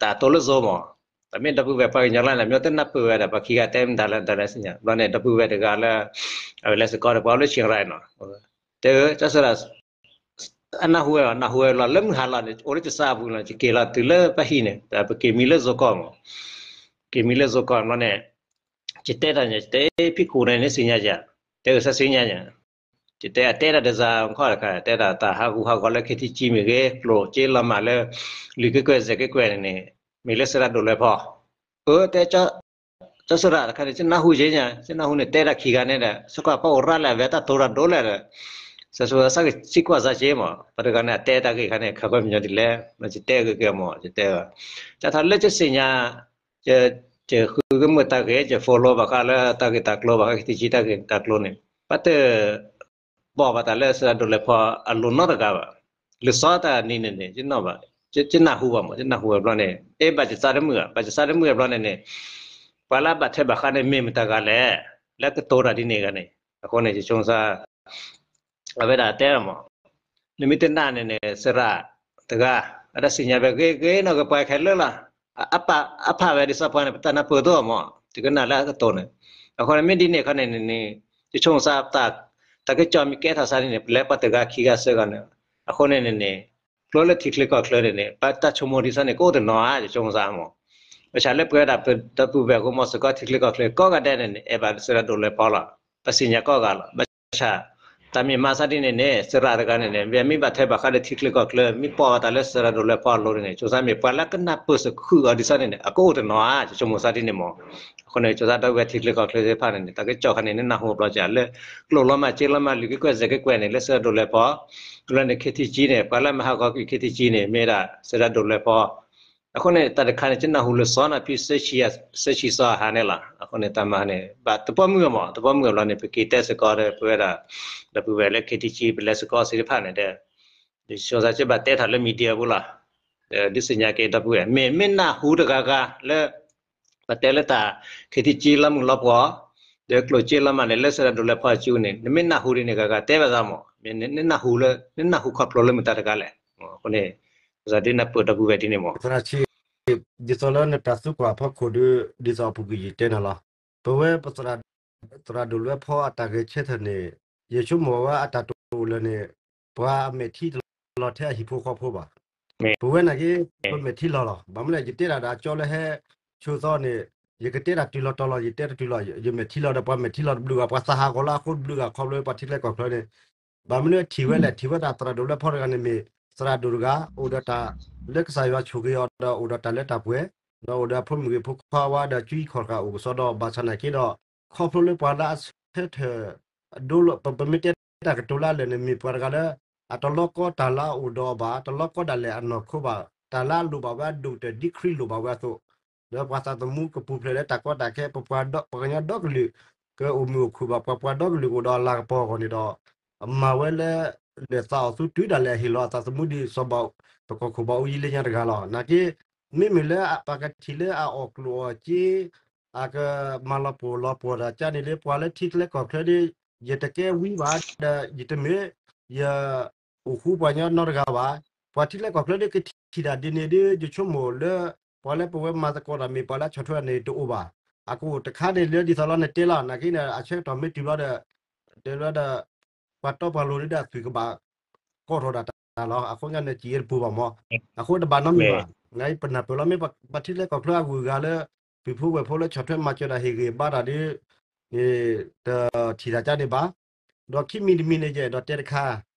်တိၢ်လၢ Zoom မး ပမ့ၢ်ဒီပုၢ်ဝဲၢ်ပှၤကညီကျါန့ၣ် မ့ၢ်တနၢ်ပၢၢ်ဝဲဒၣ် ပှၤခံဂၤတဲမတၤလဲၣ်တၢ်လဲၣ်သ့ၣ်ညါ ဘျီန့ၣ် ဒီပုၢ်ဝဲၢ်တဂၤလၢ အဝဲလဲၤစ့ၢ်ကီးဒီးပှၤလၢ Chiang Rai နီၤ တဲ ကၠီဆိရၣ် အနၢ်ဟူဝဲ နၢ်ဟူဝဲလီၤ လၢမုၢ်ဟါလီၤန့ၣ် အိၣ်လၢယသးအပူၤလီၤ ယက့ၤလီၤတုၤလၢပဟံၣ်န့ၣ် ပက့ၤမံလၢ Zoom ကီၢ်မး က့ၤမံလၢ Zoom ကီၢ်ဘျီန့ၣ် ယတဲတၢ်ညါ ယတဲဖံခိၣ်န့ၣ် နသ့ၣ်ညါယၤ တဲအၢ သးသ့ၣ်ညါယၤ ယတဲအတဲတၢ်ဒီးစ့ၢ်ခီတခါ တဲဒၣ်တၢ်ဟးဂူာ်ဟးဂီၤလၢ ခ့ထံကံ မ့ၢ်ဂ့ၤ ကျိၣ်စ့လီၤမၢ်လၢ လွံၢ်ကကွဲၢ်စဲးကကွဲၢ်န့ၣ်န့ၣ် မ့ၢ်လၢစဲးဒိးလဲၤဖီ အၢ တဲ ကၠီဆိရၣ်တခါန့ၣ် ယနၢ်ဟူက့ၤညါ ယနၢ်ဟူန့ၣ် တဲတၢ်ခံဂၤန့ၣ်ဒီး စ့ၢ်ကီးပှၤအိၣ်ရၣ်လၢအဝဲတၢ်တိၢ်တၢ်ဒိးလဲၣ်ဒီး စ့ၢ်ကီးသးကစံးကွၢ်စ့ၢ်ကီးမး ပှၤတဂၤန့ၣ် အတဲတၢ်ဂ့ၢ်ခါန့ၣ် ခးကွဲမညီဒ်လဲၣ် ယတဲဂ့ၤက့ၤမး ယတဲ ကၢ်ထီၣ်လၢယသ့ၣ်ညါ ယဃုကမုာ်တၢ်ဂ့ၢ် ယ follow ဘၣ်ဃးလၢတၢ်ဂ့ၢ်တၢ်ကျိၤ ဘၣ်ဃး ခ့ထံကံ တၢ်ဂ့ၢ်တၢ်ကျိၤန့ၣ် ပတပိာ်ဘၣ်တၢ်လၢစဲးဒိးလဲၤဖီအလိၤနီတဂၤဘၣ်. လၢစီတၢ်နံၤန့ၣ်န့ၣ် ယနီၣ်ဘၣ် ယနၢ်ဟူဘၣ်မး ယနၢ်ဟူဝဲဘျီန့ၣ် အဲ ဘၣ်ယသးတမုာ် ဘၣ်ယသးတမုာ်ဘျီန့ၣ်န့ၣ် ပှၤလၢအဘၣ်ထွဲဘၣ်ဃးန့ၣ် မ့ၢ်မတၤဂၤလဲၣ် လၢကတိၤတၢ်ဒ်န့ၣ်ဂၤန့ၣ် အဃိန့ၣ် ယဆိကမိၣ်သး အဝဲဒၣ်တဲလီၤမး နမ့ၢ်တနာ်န့ၣ်န့ၣ် စရၣ်တဂၤ အတၢ်သ့ၣ်ညါဝဲဂ့ၤဂ့ၤနီၢ်ကပှၤခဲလၢာ်လီၤ. အ အဖးဝဲဒ်သိးပှၤန့ၣ် ပတၢ်နၢ်ပၢၢ်တအိၣ်မး ယကနၣ်လၢအကတိၤန့ၣ် အဃိန့ၣ် မ့ၢ်ဒ်န့ၣ်ခီန့ၣ်န့ၣ် ယဆိကမိၣ်သး တၢ်ကစီၣ်မ့ၢ်ကဲထီၣ်သးန့ၣ်န့ၣ် ပလဲၤပှၤတဂၤခံဂၤသၢဂၤန့ၣ် အဃိန့ၣ်န့ၣ်န့ၣ် ဖျိလၢထံချၢကီၢ်ချၢန့ၣ်န့ၣ် ပတၢ်ဆိကမိၣ်ဒ်သိးန့ၣ် ကအိၣ်တနီၤဧါ ယဆိကမိၣ်သးမး ဘၣ်ဆၣ်လၢပဝဲဒၣ်ပဒီပုၢ်ဝဲၢ် ကမီၤစ့ၢ်ကီး ထံချၢကီၢ်ချၢ ကိးဂၤဒဲးန့ၣ်န့ၣ် အဲၣ်ဘၣ်စဲးဒိးလဲၤဖီလီၤ. ပသ့ၣ်ညါကိးဂၤလီၤ. ဘၣ်ဆၣ် တၢ်မ့ၢ်မၤသးဒ်န့ၣ်န့ၣ် စရၣ်တဂၤန့ၣ်န့ၣ် မ့ၢ်မ့ၢ်ဘၣ်ထွဲဘၣ်ဃးဒီးထံချၢကီၢ်ချၢ မ့ၢ်ပိာ်ဘၣ်တၢ်လၢစဲးဒိးလဲၤဖီအလိၤန့ၣ် ဆိကမိၣ်သးမ့ၢ်ပှၤလၢကနၢ်ပၢၢ်စ့ၢ်ကီးအီၤဒ်သိးန့ၣ်န့ၣ် အကအိၣ်တနီၤဧါ ယဆိကမိၣ်သးဒ်န့ၣ်မး အဃိန့ၣ် ဆိကမိၣ်သးဒီပုၢ်ဝဲၢ်ထံချၢကီၢ်ချၢသ့ၣ်တဖၣ်န့ၣ်န့ၣ် တၢ်ကစီၣ်ခါန့ၣ် နနၢ်ဟူဘျီကၢ်လၢ ကျိၣ်လီၤမၢ်စ့လီၤမၢ် လွံၢ်ကကွဲၢ်စဲးကကွဲၢ်န့ၣ် လၢစဲးဒိးလဲၤဖီ လၢန့ၣ် ခ့ထံကံ န့ၣ် ပှၤလၢမၤဟးဂီၤကွံာ် ခ့ထံကံ န့ၣ် မ့ၢ်ဒၣ်စဲးဒိးလဲၤဖီ အဃိန့ၣ် တၢ်တခါန့ၣ် ယနၢ်ဟူလၢစီနီၤဖဲ သၢဆံသီအဟါန့ၣ်လီၤ. အဃိန့ၣ် တၢ်မၤန့ၣ် ဘၣ်သပှၢ်မုၢ်အမး သပှၢ်မုၢ်အဘျီန့ၣ် ပက့ၤတဲစ့ၢ်ကီးဒီး ပဝဲဒၣ် ဒီပုၢ်ဝဲၢ်လၢ ခ့ထံကံ ပလဲၤစ့ၢ်ကီးသ့ၣ်တဖၣ်န့ၣ်ဒီး ယဆိကမိၣ်သး ကဘၣ်တဲထီၣ်လၢ media ပူၤလီၤ. ဒုးသ့ၣ်ညါက့ၤဒီပုၢ်ဝဲၢ် မ့ၢ်မ့ၢ်နၢ်ဟူတဂၤဂၤလၢ ပတဲလၢတၢ် ခ့ထံကံ လီၤမုၢ်လီၤပှီၢ် ဒီးကျိၣ်စ့လီၤမၢ်န့ၣ် လၢစဲးဒိးလဲၤဖီအစုန့ၣ် နမ့ၢ်နၢ်ဟူဒ်န့ၣ်ဂၤဂၤ တဲဘၣ်သးမး မ့ၢ်နနၢ်ဟူလၢ နနၢ်ဟူခီဖျိလၢမတၤတဂၤလဲၣ်. အဃိန့ၣ် ပသးဒ်နၢ်ပၢၢ်ဒီပုၢ်ဝဲၢ်ဒ်န့ၣ်မး ဒ်သိးလၢနတၢ်သံကွၢ်အဖီခိၣ်ဒီး ဒ်သိးအပူၤကွံာ်ယတဲနၤလီၤ. ပဝဲပသရၣ်ဒိၣ်လွဲဖီအတၢ်ဂဲၤဆၢထၢၣ်န့ၣ် ယဆိကမိၣ်ဝဲအတၢ်တအိၣ်လၢၤန့ၣ် ပှၤအမဲာ်ထံတလီၤထဲအဟံၣ်ဖိဃီဖိဘၣ်. ပဝဲနာ်က့ ပမဲာ်ထံလီၤလီၤ. ဘၣ်မနုၤလဲၣ် ယတဲဒၣ်ဒီးအကၠီလၢဟဲဆိသီန့ၣ် ယကတဲတၢ်တုၤလီၤတီၤလီၤ ယတဲတၢ်တုၤလီၤ ယမဲာ်ထံလီၤဒီးပှၤမဲာ်ထံလီၤတဘျုးဂၤ ပှၤသးဟးဂီၤလၢအဃိတဘျုးဂၤခီဖျိပှၤထံချၢကီၢ်ချၢန့ၣ် ဘၣ်မနုၤထံၣ်ဝဲလဲၣ် ထံၣ်ဝဲဒၣ်သရၣ်ဒိၣ်လွဲဖီတဂၤန့ၣ်မ့ၢ် သရၣ်ဒိၣ်တဂၤ အိၣ်ဒီးတၢ်လၢကစၢ်ယွၤဆိၣ်ဂ့ၤအီၤဒီးအိၣ်ဒီးတၢ်လၢတၢ်ပှဲၤ ဒီးအိၣ်ဒီးအဖိမုၣ်ဂ့ၤဖိခွါဝါဒီးကွံခီၣ်တဂၤအိၣ်ကစီဒီး ဘၣ်ဆၣ်နာ်က့ဒီး ခီဖျိလၢပှၤလၢအဆၢထၢၣ် ဒိလၢ ပမ့ၢ်တဲ ပှၤလၢအတဲတၢ်ကတိၤလၢအလၢာ်န့ၣ် မ့ၢ်ပှၤတဂၤလၢ အတလီၤကီတၢ်လၢအအိၣ်ဒီးအီၤဘၣ်, တလီၤကီဒၣ်လဲာ်အနီၢ်ခိဘၣ်, တၢ်လၢအလိၣ်ဘၣ်ဝဲအဒိၣ်ကတၢၢ်ဒ်ခရံာ်လိၣ်ဘၣ်ဝဲအသိး, ဒီးပှၤသးသမူကပူၤဖျဲးလၢတၢ်ကီတၢ်ခဲ ပပှၤဒီ ပှၤကညီဒီကလုာ် ကအိၣ်မုာ်အိၣ်ခုၣ်ဘၣ် ပှၤပှၤဒီကလုာ်ကအိၣ်ဒီးအလၤကပီၤအဂီၢ်န့ၣ်ဒီး အမၤဝဲလၢ လၢာ်သးအီၤသုတုၤဒၣ်လဲာ်အဟ့ၣ်လီၤအသးသမူဒ်စီၤဘး ပကီၢ်ခိၣ်ဘးအူယံလၢညါတဂၤလီၤ. နာ်က့ မ့မ့ၢ်လၢပကထံၣ်လၢအအီၣ်ကျိၣ်အီၣ်စ့ အကမၤလီၤပှီၢ်လီၤပှီၢ်တၢ်ကါန့ၣ်လၢပှၤလၢထံချၢကီၢ်ချၢဒီး ယတကဲဝံဘၣ်ဒီး ယတမ့ၢ် ယ အိၣ်ဃူပှၤကညီနီတဂၤဘၣ်. ပှၤထံချၢကီၢ်ချၢဒီးကထံၣ်တၢ်ဒ်န့ၣ်ဒီး ယဆိကမိၣ်လၢ ပှၤလၢပဝဲမၤသကိးတၢ်မ့ၢ်ပှၤလၢအဆီၣ်ထွဲန့ၣ်တအိၣ်ဘၣ်. အကအိၣ်တခါန့ၣ်လၢဒ်သိးလီၤနတဲလီၤ နာ်က့န့ၣ် အဆၢကတီၢ်မ့ၢ်တုၤဘျီဒီး တဲလၢဒီး ပှၤတီပှၤလိၤဒၣ်အသွံၣ်ကဘၣ် ကီထီၣ်ဒၣ်တၢ်လီၤ. အဃိညါန့ၣ် စံးယဲတပူၤဘၣ်မး. အဃိတဘၣ်နီတမံၤဘၣ်. နပနၢ်ပၢၢ်လီၤ မ့ၢ်ပှၤထံချၢကီၢ်ချၢအဂုၤအဂၤလၢ ပုၢ်ဖိဝဲၢ်ဖိလၢဆီၣ်ထွဲမၤစၢၤတၢ်ဟ့ၣ်ဂံၢ်ဘါတၢ်ဒီး တထံၣ်တၢ်ကါန့ၣ်ဘၣ်. ဒီးခံမံၤတမံၤန့ၣ် ယအဲၣ်ဒိးတဲတခါ,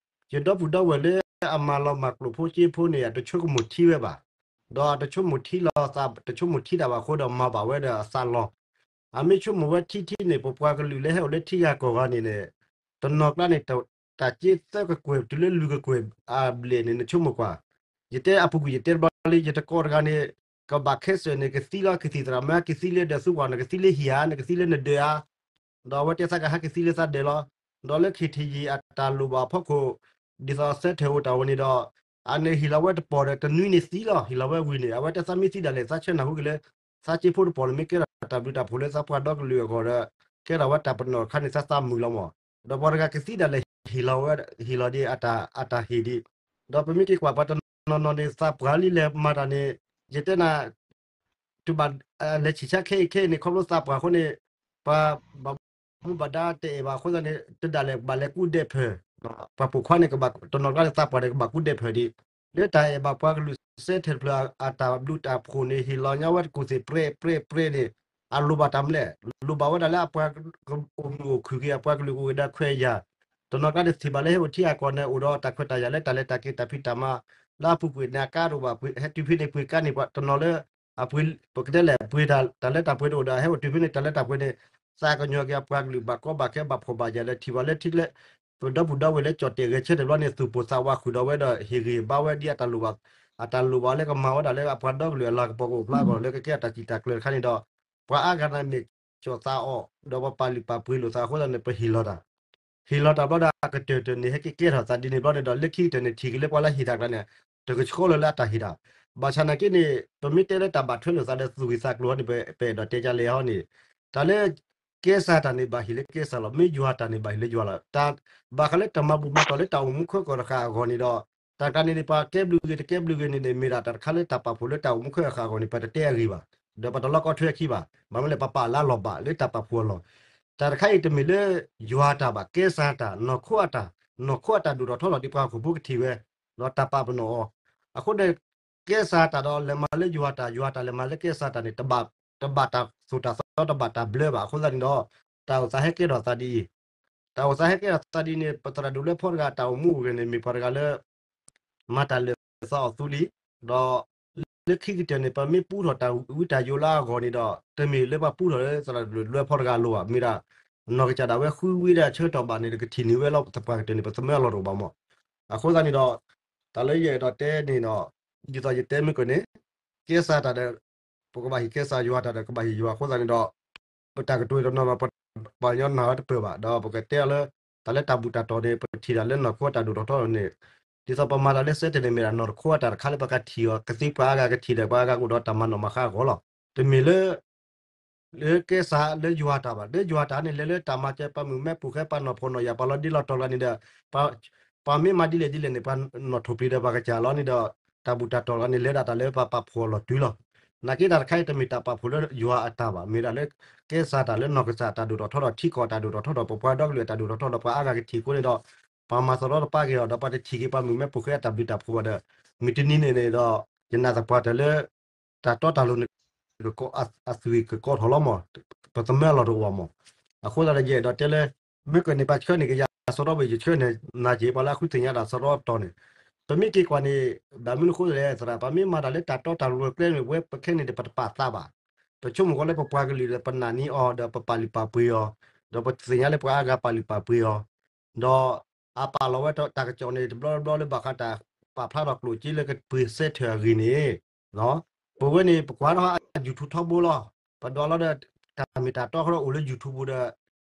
ယဒီပုၢ်ဒီဝဲၢ်လၢအမၤလီၤမၢ်ကျိၣ်ဖိစ့ဖိန့ၣ် အတဆိကမိၣ်ထံဝဲဘၣ်. ဒီးအတဆိကမိၣ်ထံလီၤသး တဆိကမိၣ်ထံတၢ်ဘၣ်အဃိဒီး မၤဘၣ်ဝဲဒီးအသးလီၤ. အမ့ၢ်ဆိကမိၣ်ဝဲထံထံန့ၣ် ပပှၤကလုာ်လၢဟဲအိၣ်လၢထံဂၤကီၢ်ဂၤန့ၣ်န့ၣ် တနီၤကျါန့ၣ် တၢ်စ့သၢကကွဲၢ်တုၤလၢလွံၢ်ကကွဲၢ်အဘျဲၣ်န့ၣ် နဆိကမိၣ်ကွၢ်. ယတဲအပူၤကွံာ် ယတဲတဘျီလံ ယတကိးတဂၤန့ၣ် ကဘၣ်ခဲစၢၣ်န့ၣ် ကသံလီၤ ကသံၣ်သရၣ်မ့ၢ် ကသံလၢဒၢးသူပှၢ် နကသံလၢဟံၣ်ဧါ နကသံလၢနဒၢးဧါ. ဒီးအဝဲတဲသးကဟဲကသံလၢသးဒၢးလီၤ. ဒီးလၢခ့ၣ်ထံးယံာ်အတၢ်လိၣ်ဘၣ်အဖီခိၣ် ဒ်သိးသၢထၢၣ်အိၣ်တၢ်ဝဲန့ၣ်ဒီး အန့ၣ်ဟ့ၣ်လီၤဝဲတပီၢ်ဒီး တနွံန့ၣ်သံလီၤ ဟ့ၣ်လီၤဝဲဝံၤန့ၣ် အဝဲတဲသးမ့ၢ်သံဒၣ်လဲာ် သးဆၢနၢ်ဟူက့ၤလၢ သးစ့ဖိတပီၢ်န့ၣ်မ့ၢ်ကဲထီၣ်တၢ်ဘျုးတၢ်ဖှိၣ်လၢသးပှၤဒီကလုာ်အဂီၢ်ဒီး ကဲထီၣ်ဝဲတၢ်ပနီၣ်တခါန့ၣ် သးသးမုာ်လီၤမး. ဒီးပှၤတဂၤကသံဒၣ်လဲာ်ဟ့ၣ်လီၤဝဲ ဟ့ၣ်လီၤဒ်အတၢ် အတၢ်ဟ့ၣ်ဒံး ဒီးပမ့ၢ်က့ၤကွၢ်ပှၤတနီၤနီၤန့ၣ် သးပှၢ်လံလဲၤမၤတၢ်န့ၣ် ယတဲနၤ တုၤဘၣ်လဲၤဆံးဆါခဲအံၤခဲအံၤန့ၣ် ခီဖျိသးပှၢ်အဃိန့ၣ် ပှၤဘၣ်မူဘၣ်ဒါတအဲၣ်ဘၣ်အဃိသတးန့ၣ် တဒၣ်လဲာ်ဘၣ်လဲၤကူဒဲးဖၢၣ် ပှၤပိာ်ခွါန့ၣ် ကဘၣ်တနီၤကျါန့ၣ် သးပှၢ်န့ၣ် ကဘၣ်ကူဒဲးဖၢၣ်ဒံး လၢတၢ်အဲၣ်ဘၣ်ပှၤကလုာ်စဲထဲတဖျၢၣ်အတၢ်ဘျုးတၢ်ဖှိၣ်န့ၣ် ဟ့ၣ်လီၤညါဝဲတကူၣ်သ့ၣ်ပြဲးပြဲးပြဲးန့ၣ် အလိၣ်ဘၣ်တၢ်မနုၤလဲၣ် လိၣ်ဘၣ်ဝဲဒၣ်လၢအပှၤကအိၣ်မုာ်အိၣ်ခုၣ်က့ၤ အပှၤကလုာ်ကအိၣ်က့ၤဒီးခွဲးယာ် တနီၤကျါန့ၣ်ထံၣ်ဘၣ်လၢဟဲအိၣ်ထံအကီၢ်န့ၣ် အိၣ်ဒီးတၢ်ခွဲးတၢ်ယာ်လၢတၢ်လဲၤတၢ်က့ၤတၢ်ဖံးတၢ်မၤ လၢအပူၤကွံာ်န့ၣ် အကါတအိၣ်ဘၣ် ဟဲတုၤဖဲန့ၣ်ပှ့ၤကါန့ၣ် ပှၤတနီၤလၢ အပှ့ၤ ပကတဲလဲၣ် ပှ့ၤတၢ်လၢတၢ်ပှ့ၤတအိၣ်ဒီး ဟဲအိၣ်တုၤဖဲန့ၣ် တၢ်လၢတၢ်ပှ့ၤန့ၣ် သးကညီၤက့ၤအပှၤကလုာ်ဘၣ်ကီဘၣ်ခဲဘၣ်ဖှီၣ်ဘၣ်ယာ်လၢထံၣ်ဘၣ်လၢထံကျဲ ပဒီပုၢ်ဒီဝဲၢ်လၢကၠီၣ်တဲာ်ဂဲၤဆၢထၢၣ်ဘျီန့ၣ် သူၣ်ပိၢ်သးဝးဃုာ်ဒီးဝဲဒီး ဟ့ၣ်ဂံၢ်ဘါဝဲဒ်အတၢ်လိၣ်ဘၣ် အတၢ်လိၣ်ဘၣ်လၢကမၤဝဲဒၣ်လၢအပှၤဒီကလုာ်အလၤကပီၤကအိၣ်ဖျါအဂီၢ်လၢကကဲအတၢ်စံးတၢ်ကျၢၤတခါန့ၣ်ဒီး ပှၤအါဂၤန့ၣ်မ့ၢ်ကၠီၣ်သးအီၣ် ဒီးပပာ်လုၢ်ပာ်ပှ့ၤလိာ်သးအဃိသတးန့ၣ် ပဟ့ၣ်လီၤတၢ် ဟ့ၣ်လီၤတၢ်ဘျီဒီး အကတၢၢ်တၢၢ်န့ၣ် ဟဲက့ၤကဲထီၣ်သးဒ်န့ၣ်ဘျီန့ၣ်ဒီး လၢခံကတၢၢ်န့ၣ် ထံၣ်က့ၤလၢပှၤလၢဟ့ၣ်တၢ်ကျါန့ၣ် တကဆှီလၢၤလၢအတၢ်ဟ့ၣ်တၢ် ဘၣ်ဆၣ်နာ်က့န့ၣ် ပမ့ၢ်တဲလၢတၢ်ဘၣ်ထွဲလိာ်သးဒီးသူၣ်ဂံၢ်သးကျိၤဟီန့ၣ် ပအဲၣ်ဒိးတဲကလဲၣ်ဟီန့ၣ် တၢ်လၢ ကဲစၢ်တၢ်န့ၣ်ဘၣ်ဟ့ၣ်လၢကဲစၢ်လီၤ မ့ၢ်ယွၤတၢ်န့ၣ်ဘၣ်ဟ့ၣ်လၢယွၤလီၤ တၢ် ဘၣ်ဃးလၢတၢ်မၤဘူၣ်မၤတီၢ်လၢတၢ်အိၣ်မူခိၣ်ကီၢ်တဃၣ်အဂီၢ်န့ၣ်ဒီး တၢ်ကျါန့ၣ်န့ၣ် ပှၤကဲဘျုးဂ့ၤတကဲဘျုးဂ့ၤန့ၣ်န့ၣ် မ့ၢ်ဒၣ်တၢ်တခါလၢတၢ်ပာ်ဖှိၣ်လၢတၢ်အိၣ်မူခိၣ်ကီၢ်တဃၣ်အဂီၢ်န့ၣ် ပတတဲအဂ့ၢ်ဘၣ် ဒီးပတလီကီထွဲအခံဘၣ် ဘၣ်မနုၤလဲၣ် ပပာ်လၢအလီၢ်ဘၣ်လၢတၢ်ပာ်ဖှိၣ်အလီၢ် တၢ်တခါအံၤတမ့ၢ်လၢ ယွၤတၢ်ဘၣ် ကဲစၢ်တၢ် နီၢ်ခိအတၢ် နီၢ်ခိအတၢ်ဒိၣ်ထီၣ်ထီထီၣ်ဒ်ပှၤဟီၣ်ခိၣ်ဖိကထံၣ်ဝဲ ဒီးတၢ်ပာ်ပနီၣ်အီၤ အဃိန့ၣ် ကဲစၢ်တၢ်ဒီးလဲၤမၤလၢယွၤတၢ် ယွၤတၢ်လဲၤမၤလၢကဲစၢ်တၢ်န့ၣ် တဘၣ်တၢ်သိၣ်တၢ်သီတဘၣ်တၢ်ဘျၢဘၣ် အဃိသတးန့ၣ်ဒီး တၢ်အိၣ်သးဟဲကဲထီၣ်သးဒ်အံၤ တၢ်အိၣ်သးဟဲကဲထီၣ်သးဒ်အံၤန့ၣ် ပသရၣ်ဒိၣ်လွဲဖီတဂၤ တၢ်အိၣ်မူအိၣ်ဂဲၤန့ၣ် မ့ၢ်ပှၤတဂၤလၢ မၤတၢ်လၢာ်သးအီၤသူလံ ဒီး လၢခံကတၢၢ်န့ၣ် ပမ့ၢ်ပူထီၣ်တၢ်ဝံတၢ်ယိးလၢအဂီၢ်န့ၣ်ဒီး တမ့ၢ်လၢပှၤပူထီၣ်လၢသရၣ်ဒိၣ်လွဲဖီတဂၤအလိၤဘၣ် မ့ၢ်ဒၣ် နီၢ်ကစၢ်ဒၣ်ဝဲဃုဝံၤဒီးဆၢကတီၢ်ဘၣ်န့ၣ် ကထံၣ်န့ၢ်ဝဲလီၤ သပှၢ်ကတၢၢ်န့ၣ် ပသမၢအလီၢ်တအိၣ်ဘၣ်မး အဃိသတးန့ၣ်ဒီး တၢ်လၢယအဲၣ်ဒိးတဲန့ၣ်ဒီး ဒ်သိးယတဲမ့ၢ်ကန့ၣ် ကဲစၢ်တၢ်ဒီး ပကဘၣ်ဟ့ၣ်ကဲစၢ် ယွၤတၢ်ဒီးကဘၣ်ဟ့ၣ်ယွၤအဃိသတးန့ၣ်ဒီး ပတၢ်ကတိၤတနီၤနီၤ ပပှၤကညီနၢ်ဝဲတပၢၢ်ဘၣ် ဒီးပကတဲအီၤလၢ တၢ်လၢတၢ်ဘူၣ်တၢ်တီၢ်န့ၣ် ပထံၣ်တၢ်လၢနီၢ်ခိအတၢ်ဒိၣ်ထီၣ်ထီထီၣ်န့ၣ် ဒ်သိးပမၤတၢ်လၢစဲတန့ၣ်မ့ၢ်ဒၣ်နီၢ်ခိအတၢ်တခါလၢပကထံၣ်အီၤ ကသ့ပှၤအါဂၤကထံၣ်ဒီးပှၤအါဂၤကအိၣ်ဒီးတၢ်မၤနီၣ်မၤဃါအဂီၢ်လီၤ. တမ့ၢ်လၢ လၢကဲစၢ်လၢယွၤတၢ်ဘၣ် လၢယွၤတၢ်န့ၣ် လဲၤလၢတၢ်မၤစၢၤပှၤမုၣ်မဲပိာ်ဃဲ ပှၤနီၢ်ဖှီၣ်နီၢ်ယာ် ပှၤလီၤဒ့လီၤတီၤတဂၤန့ၣ်ဒီး ပှၤမ့ၢ်မၤဒ်လဲၣ်ဒ်လဲၣ်န့ၣ် ပှၤနီၣ်ထိၣ်ပျံၤဒီးပှၤကစၢ်လီၤန့ၣ်ဒီး တၢ်ဘူၣ်တၢ်တီၢ်တဂၤန့ၣ် လဲၤဒၣ်တၢ်လၢပှၤပာ်ဖှိၣ်အလီၢ်တုၤလီၤ. နာ်က့တၢ်တခါအံၤတမ့ၢ်တၢ်ပာ်ဖှိၣ်လၢယွၤအတၢ်ဘၣ် မ့ၢ်ဒၣ်လၢ ကဲစၢ်တၢ်လၢနီၢ်ကစၢ်တၢ်ဒိၣ်ထီၣ်ထီထီၣ် ထံကီၢ်တၢ်ဒိၣ်ထီၣ်ထီထီၣ် ပပှၤဒီကလုာ်အတၢ်ဒိၣ်ထီၣ်ထီထီၣ် ပှၤအါဂၤကထံၣ်အဃိန့ၣ်ဒီး ပှၤမၤသရီတပါက့ၤအီၤဒီး ပှၤတထံၣ်က့ၤပှၤမုၣ်မဲပိာ်ဃဲအတၢ်ဘျုးတၢ်ဖှိၣ်ဘၣ်ဒီး မုၢ်တနံၤန့ၣ်န့ၣ်ဒီး ယနာ်သပှၢ်တၢၢ်လၢ တၢ်တီတၢ်လိၤန့ၣ် အသွံၣ်ကကီထီၣ်လီၤမး ပသမၢအလီၢ်တအိၣ်ဘၣ်မး အဃိသတးဒီးယအဲၣ်ဒိးတဲလၢ မ့ၢ်ကန့ၣ်ပှၤဆှၢန့ၢ်ကယၤစရီဘၣ် ယဆှၢန့ၢ်နၤက့ၤ ပှၤလၢအဃုသ့ၣ်ညါတၢ်စရီတီၤန့ၣ် ပမ့ၢ်က့ၤကွၢ်န့ၣ် ဘၣ်မနုၤအဃိလဲၣ်သရၣ် ပမ့ၢ်မၤတၢ်လၢတၢ်တီတၢ်လိၤကျဲန့ၣ် ဝဲပခဲန့ၣ်ဒီး ပတပာ်သးဘၣ်. ပဆိကမိၣ်ကီးလၢပပှၤကလုာ်ဒီးပနာ်န့ၢ်အီၤဒီးပပာ်လုၢ်ပာ်ပှ့ၤအီၤ, ဒီးပသ့ၣ်ညါလၢပှၤအါဂၤပာ်လုၢ်ပာ်ပှ့ၤအီၤ, ဒီး အပာ်လီၤဝဲတၢ်ကစီၣ်န့ၣ် တဘျီတဘျီလၢဘၣ်ဃးတၢ်ပာ်ဖျါထီၣ်ကျိၣ်စ့လၢကပှ့ၤစဲထၢၣ်အဂ့ၢ်န့ၣ် ပဝဲန့ၣ် ပကွၢ်ထီၣ် YouTube ထီဘိလီၤ. ပဒွးလီၤဒီး တၢ်မ့ၢ်တၢ်တီဃီဒီးအိၣ်လၢ YouTube ဒီး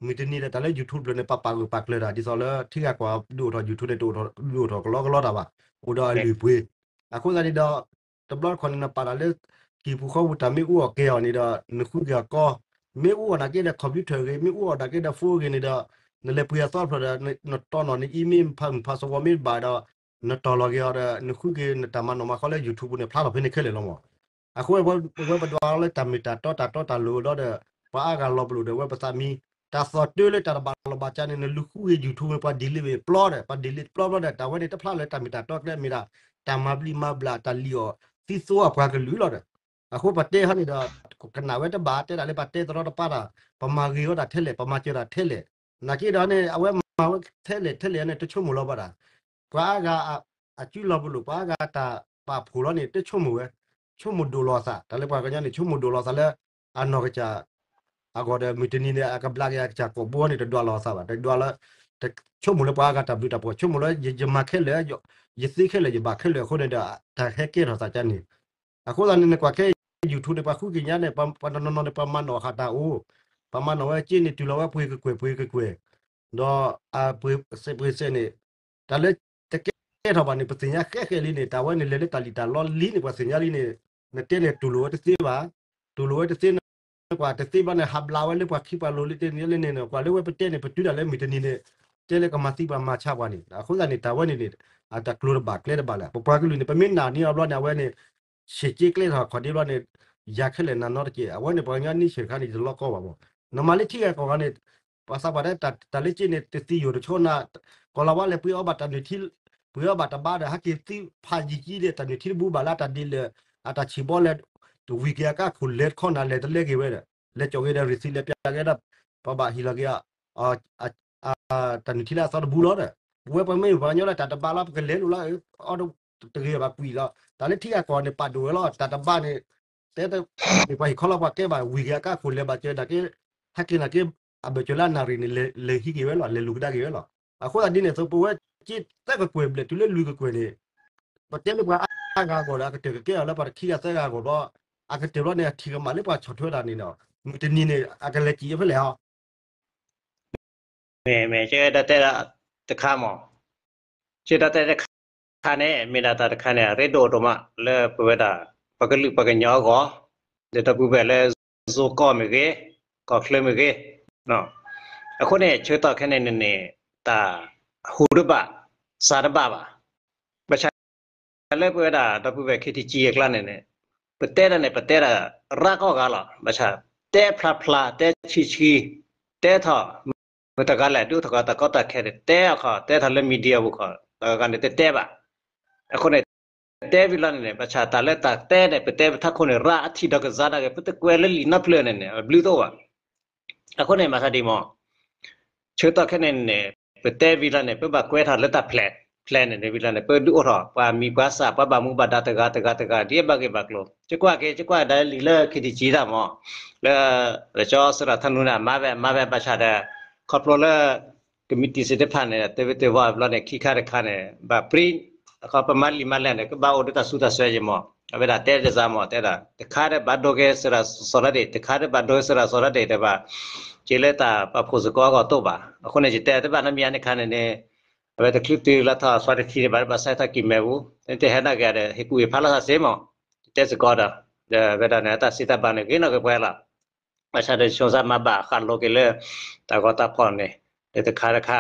မုၢ်တနံၤဒီး တၢ်လၢ YouTube တဖျၢၣ်န့ၣ် ပပာ်ဂၢၢ်ပာ်ကျၢၤတၢ် ဒ်သိးလၢထံဂၤကီၢ်ဂၤဒုးအိၣ်ထီၣ် YouTube န့ၣ် တဒုးအိၣ်ထီၣ်ကလီကလီတၢ်ဘၣ်, အိၣ်ဒီးအလုၢ်အပှ့ၤ. အဃိသတးန့ၣ်ဒီး တဘျီတခီၣ်န့ၣ် နပာ်တၢ်လၢ ဟံၣ်ပူၤဃီပူၤ တၢ်မ့ၢ်အူအီၣ်ကဲအီၤန့ၣ်ဒီး နဃုက့ၤအီၤကီ, မ့ၢ်အူအီၣ်နာ်က့ဒီး computer ဂ့ၤ, မ့ၢ်အူအီၣ်နာ်က့ဒီး phone ဂ့ၤန့ၣ်ဒီး နလဲၤပှ့ၤအသီတဖျၢၣ်ဒီး နတီၢ်နီၣ်န email ဖးမုၢ်ဖးသဝီမ့ၢ်ဘၣ်ဒီး နတီၢ်လီၤက့ၤအီၤဒီး နဃုက့ၤနတၢ်မၤနီၣ်မၤဃီလၢ YouTube န့ၣ် ဖျါထီၣ်ဖဲန့ၣ်ခဲလၢာ်လီၤမး. အဃိ ပဝဲပဒွးလီၤလၢတၢ်မ့ၢ်တၢ်တီတၢ်တီတၢ်လိၤဒီး ပှၤအါဂၤလီၤပလိာ်ဒီး ဝဲပသးမံ, တၢ်သီၣ်တၢ်လၢတၢ်တဘၣ်လီၢ်ဘၣ်စးန့ၣ် နလူၤဃုက့ၤ YouTube န့ၣ် ပှၤ delete ဝဲပျီဒီး ပှၤ delete ပျီပျီဒီး တၢ်ဝဲန့ၣ်တဖျါလၢတၢ်မ့ၢ်တၢ်တီကျဲ မ့ၢ်ဒၣ် တၢ်မၤဘျံးမၤဘျး တၢ်လံၣ်အီၣ်သံသိအပှၤကလုာ်လီၤဒီး အဃိပတဲဟီန့ၣ်ဒီး ကနၣ်ဝဲတဘၣ် တဲဒၣ်လၢပှၤတဲတရီတပါတၢ် ပမၤဂ့ၤဝဲဒၣ်ထဲလဲၣ် ပမၤစၢၤတၢ်ထဲလဲၣ်, နာ်က့ဒီးန့ၣ် အဝဲမၤဝဲထဲလဲၣ်ထဲလဲၣ်န့ၣ် တဆိကမိၣ်လီၤဘၣ်ဒၣ် ပှၤအါဂၤ အစုလီၤပလိာ် ပှၤအါဂၤတၢ်ပာ်ဖှိၣ်လီၤန့ၣ် တဆိကမိၣ်ဝဲ, ဆိကမိၣ်ဒိၣ်လီၤအသး တၢ်လၢပှၤကညီန့ၣ် ဆိကမိၣ်ဒိၣ်လီၤအသးလၢ အနီၢ်ကစၢ် အဂီၢ်ဒီး မုၢ်တနံၤန့ၣ် အကဘျးက့ၤအကစၢ်ကိာ်ဘိန့ၣ် တဒွးလီၤအသးဘၣ်, တဒွးလၢ ဆိကမိၣ်လၢပှၤအါဂၤတၢ်ဘျုးတၢ်ဖှိၣ် ဆိကမိၣ်လၢယမၤခဲလၢာ်, ယသ့ခဲလၢာ် ယဘၣ်ခဲလၢာ်အဃိန့ၣ်ဒီး တၢ်ဟဲကဲထီၣ်သးကါန့ၣ် အဃိသတးန့ၣ် နကွၢ်ခဲ YouTube န့ၣ် ပှၤဃုက့ၤညါန့ၣ် ပှၤတနီၤနီၤန့ၣ် ပှၤမၤနီၣ်ဃာ်တၢ်အိၣ်, ပှၤမၤနီၣ်ဝဲက့န့ၣ် တုၤလီၤဝဲပှ့ၤကကွဲၢ်ပှ့ၤကကွဲၢ်, ဒီး ပှ့ၤစဲးပှ့ၤစဲးန့ၣ် တၢ်လၢတကဲထီၣ်ဘၣ်န့ၣ် ပသ့ၣ်ညါဃဲဃဲလံန့ၣ် တၢ်ဝဲန့ၣ်လဲၤလၢတၢ်လံၣ်တၢ်လီလံန့ၣ် ပှၤသ့ၣ်ညါလံန့ၣ် နတဲန့ၣ်တူၢ်လိာ်ဝဲတသ့ဘၣ်, တူၢ်လိာ်ဝဲတသ့န့ၣ် နကွၢ်တသ့ဘၣ်န့ၣ် ဟးဘျးဝဲလၢပှၤခံပှၤလိၤလၢတန့ၢ်လၢန့ၣ် ကွၢ်လၢဝဲပတဲန့ၣ် ပတုၤဒၣ်လၢမုၢ်တနံၤန့ၣ် တဲလၢကမၤသံပှၤမၤဆါပှၤန့ၣ် အဃိသတးန့ၣ် တၢ်ဝဲန့ၣ်န့ၣ် အတၢ်ကျိၤတဘၣ်ကျဲတဘၣ်လၢ ပပှၤကလုာ်န့ၣ် ပမ့ၢ်နာ်န့ၢ်အီၤဘျီန့ၣ် အဝဲန့ၣ် ဆံးက့ကျဲထီၣ်ခီၣ်ဒ့ဘျီန့ၣ် ယၤခဲလၢာ်နၤနီတက့ၢ် အဝဲန့ၣ် ပှၤကညီန့ၢ်ဆၢၣ်တခါန့ၣ် ယတလီကီဘၣ်မး နမၤလၢထံဂၤကီၢ်ဂၤန့ၣ် ပှၤသးပှၢ်တဲ တၢ်လၢက့န့ၣ် တသံယိာ်တဆိနၤ ကီၤလၤဝါလဲၤပှ့ၤအီၣ်ဘၣ်တၢ်နုၢ်ထံ ပှ့ၤအီၣ်ဘၣ်တဘါဒီး ဟဲက့ၤသံဖးယံာ်ကံဒီး တၢ်နုၢ်ထံတဘူဘၣ်လၢတၢ်ဒ်လဲၣ် အတၢ်ဆံးဘီလဲၣ် တဝံၤက့ၤအကါခိၣ်လဲၤတခီနၤလဲၤတလဲက့ၤဝဲဒီး လဲၤကၠီၣ်က့ၤဒီး receipt လဲၤပျးက့ၤဒီး ပဘၣ်ဟ့ၣ်လီၤက့ၤ တၢ်နုၢ်ထံလၢအသီတဘူလီၤဒီး ပဝဲပမ့ၢ်ပှၤကညီလၢတၢ်တဘါလီၤ ပကလဲၤလိာ်လီၤ အီၣ်တဂ့ၤဘၣ်ကွံာ်လီၤ တၢ်လၢထံဂၤကီၢ်ဂၤန့ၣ် ပာ်ဒိၣ်ဝဲလီၤ တၢ်တဘါန့ၣ် တဲတမ့ၢ်ပှၤဟ့ၣ်ခီလီၤပှၤကဲဘၣ် ဝံၤက့ၤအကါခိၣ်လဲၤဘၣ်ကၢနာ်က့ ဟဲက့ၤနာ်က့ အဘၢၣ်စၢၤလၢအနၣ်ရံၣ်န့ၣ် လဲၤဟံးက့ၤဝဲလီၤ လဲၤလူၤကဒါက့ၤဝဲလီၤ အဃိသတးဒ်န့ၣ်သိး ပဝဲက့သၢကကွဲၢ်ဘျဲၣ်တုၤလၢလွံၢ်ကကွဲၢ်န့ၣ် ပတဲလၢပှၤအါဂၤအဂီၢ်ဒီး အကတၢၢ်ကကဲအီၤလၢပှၤတခံဂၤသၢဂၤအဂီၢ်ဘျီ အကတၢၢ်ဘျီန့ၣ် အထံၣ်ကမၣ်လၢပှၤဆီၣ်ထွဲတၢ်န့ၣ်ဒီး မုၢ်တနံၤန့ၣ် အကလဲၤစံၣ်ဖဲလဲၣ်ဟီ မ့ၢ် မ့ၢ် ကဲဒၣ်တဲဒၣ်တခါမး, ကဲဒၣ်တဲတခါန့ၣ် မ့ၢ်ဒၣ်တၢ်တခါန့ၣ် အရ့ဒိၣ်ဒိၣ်မး လၢပဝဲဒၣ် ပှၤကလုာ်ပှၤကညီအဂီၢ်, ဒီးဒီပုၢ်ဝဲၢ်လၢ ဇိုကီၢ်မ့ၢ်ဂ့ၤ, ကီၢ်ချၢမ့ၢ်ဂ့ၤ, အဃိန့ၣ် ဆၢကတီၢ်ခဲန့ၣ်န့ၣ်န့ၣ် တၢ်ဟူးတဘၣ်, စှၤတဘၣ်ဘၣ်. ဘၣ်ဆၣ် လၢပဝဲဒၣ် ဒီပုၢ်ဝဲၢ် ခ့ထံကံ အကျါန့ၣ်န့ၣ် ပတဲဒၣ်န့ၣ် ပတဲဒၣ်ရၣ်ကိးဂၤလီၤ. ဘၣ်ဆၣ် တဲဖျါဖျါ တဲဆံဆံ တဲထီၣ် မတၤတဂၤလဲၣ် ဒုးအိၣ်ထီၣ်က့ၤတၢ်ကီတၢ်ခဲန့ၣ် တဲအခီ တဲထီၣ်လၢ media ပူၤခီ တဂၤဂၤန့ၣ် တတဲဘၣ်. အဃိန့ၣ် တဲဝံၤလီၤန့ၣ်န့ၣ် ဘၣ်ဆၣ်တၢ်လၢတၢ်တဲန့ၣ် ပတဲပထးခိၣ်န့ၣ် ရၣ်အထံၣ်ဒီးကစၢ်ဒၣ်ဂ့ၤ ပတကွဲးလၢလံာ်နီတဖျၢၣ်န့ၣ်န့ၣ် အဘျုးတအိၣ်ဘၣ်. အဃိန့ၣ် မၤသးဒ်မး ဆၢကတီၢ်ခဲန့ၣ်န့ၣ် ပတဲဝံၤလီၤန့ၣ် ပဘၣ်ကွဲးထီၣ်လၢတၢ်ဖျဲး, ဖျဲးန့ၣ်န့ၣ်ဝံၤလီၤန့ၣ် ပဒုးအိၣ်ထီၣ် ပှၤမံၤပှၤသၣ် ပှၤဘၣ်မူဘၣ်ဒါတဂၤတဂၤတဂၤ ဒ်အဘၣ်ဂ့ၢ်ဘၣ်ကျိၤ, ယကွၢ်က့ၤ ယကွၢ်ဒၣ်လံာ်လၢ ခ့ထံကံ တၢ်မး, လၢ ကၠီစရၣ်ထနူန့ၣ် မၤဝဲ မၤဝဲဘၣ်ဆၣ်ဒီး ခီဖျိလၢ ကမံးတံာ်သ့ၣ်တဖၣ်န့ၣ် တဝ့ၤတဝီၤဘျီန့ၣ် ခံခါတခါန့ၣ် ဘၣ်ပြံ အခီပမၤလံာ်မၤလဲၢ်န့ၣ် ကဘၣ်အိၣ်ဒီးတၢ်ဆူးတၢ်ဆဲးယမး, အဝဲဒၣ်တဲတစၢ်မး တဲဒၣ် တခါဒီးဘၣ်ဒိက့ၤစရၣ်စီၤရၣ်ဒ့ၣ် တခါဒီးဘၣ်ဒိစရၣ်စီၤရၣ်ဒ့ၣ်ဒီးဘၣ် က့ၤလၢတၢ်ပာ်ဖှိၣ်စ့ၢ်ကီးအဂီၢ်တအိၣ်ဘၣ်. အဃိန့ၣ် ယတဲတဘၣ်နီတမံၤန့ၣ်ခါန့ၣ်န့ၣ် အဝဲတချုးတုၤလၢထီၣ်အသွံတထံန့ၣ် ဘၣ်ဘၣ်ဆၢထီၣ်ကံၢ်မဲပူၤ တဟဲနာ်က့ၤဒီး ဟ့ၣ်ကူၣ်ဟ့ၣ်ဖးလိာ်သးစ့မး, ယတဲစ့ၢ်ကီးဒီး ဒီးအဝဲဒၣ်န့ၣ် အတၢ်စံးတၢ်ဘၣ်န့ၣ် ဂ့ၤနီၢ်က့ၤပှဲၤလီၤ. ဘၣ်ဆၣ်ဒီး ဆိစၢ်မၤဘၣ်ဃးလိာ်က့ၤလၢ တၢ်ဂီၤတၢ်ဖီၣ်န့ၣ် ဒီးတခါတခါ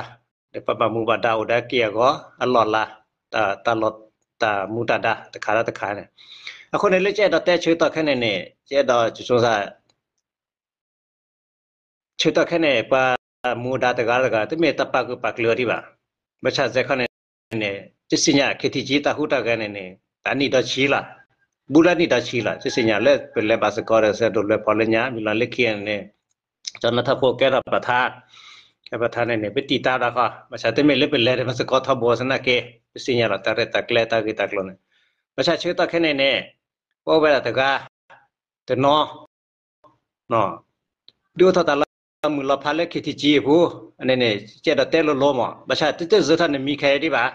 ဒီးပှၤဘၣ်မူဘၣ်ဒါအိၣ်ဒီးက့ၢ်အဂီၤ အလီၢ်လၤ တၢ် တၢ်လီၢ် တၢ်မူတၢ်ဒါတခါဒီးတခါန့ၣ်, အဃိန့ၣ်လၢယအဲၣ်ဒိးတဲဆၢကတီၢ်ခဲန့ၣ်န့ၣ် ယအဲၣ်ဒိးဆိစၢ် ဆၢကတီၢ်ခဲန့ၣ် ပှၤမူဒါတဂၤတဂၤ တမ့ၢ်တၢ်ပာ်ဂၢၢ်ပာ်ကျၢၤဒံးဘၣ်. ဘၣ်ဆၣ်စဲခီန့ၣ်န့ၣ် ယသ့ၣ်ညါ ခ့ထံကံ တၢ်ဟူးတၢ်ဂဲၤန့ၣ်န့ၣ် တၢ်နံၣ်ဒီဆံလီၤ. ဘူးလၢနံၣ်ဒီဆံလီၤ. ယသ့ၣ်ညါလၢပလဲၤဘၣ်စ့ၢ်ကီးဒီး စဲဒိၣ်လွဲဖီလၢညါ မ့ၢ်လီၤလၢခံဂၤန့ၣ်န့ၣ် ကၠီနၢ်ထၢၣ်ဖိကဲထီၣ်ပထါ ကဲပထါန့ၣ်န့ၣ် ပတံၢ်တၢ်ဒီးဃီ ဘၣ်ဆၣ်တမ့ၢ်လၢပလဲၤဒီးမၤစ့ၢ်ကီးထီဘိစ့ၢ်နာ်က့ ပသ့ၣ်ညါလီၤ တၢ်ရဲၣ်တၢ်ကျဲၤတၢ်ဂ့ၢ်တၢ်ကျိၤန့ၣ် ဘၣ်ဆၣ်ဆၢကတီၢ်ခဲန့ၣ်န့ၣ် ပအိၣ်ဝဲဒၣ်တဂၤ တနီၤ ဒုးအိၣ်ထီၣ်တၢ်လီၤမုၢ်လီၤဖးလၢ ခ့ထံကံ အပူၤ အန့ၣ်န့ၣ် ကဲဒီးတဲလိၤလိၤမး ဘၣ်ဆၣ်တတစၢထီၣ်နမံၤခဲအံၤဒံးဘၣ်.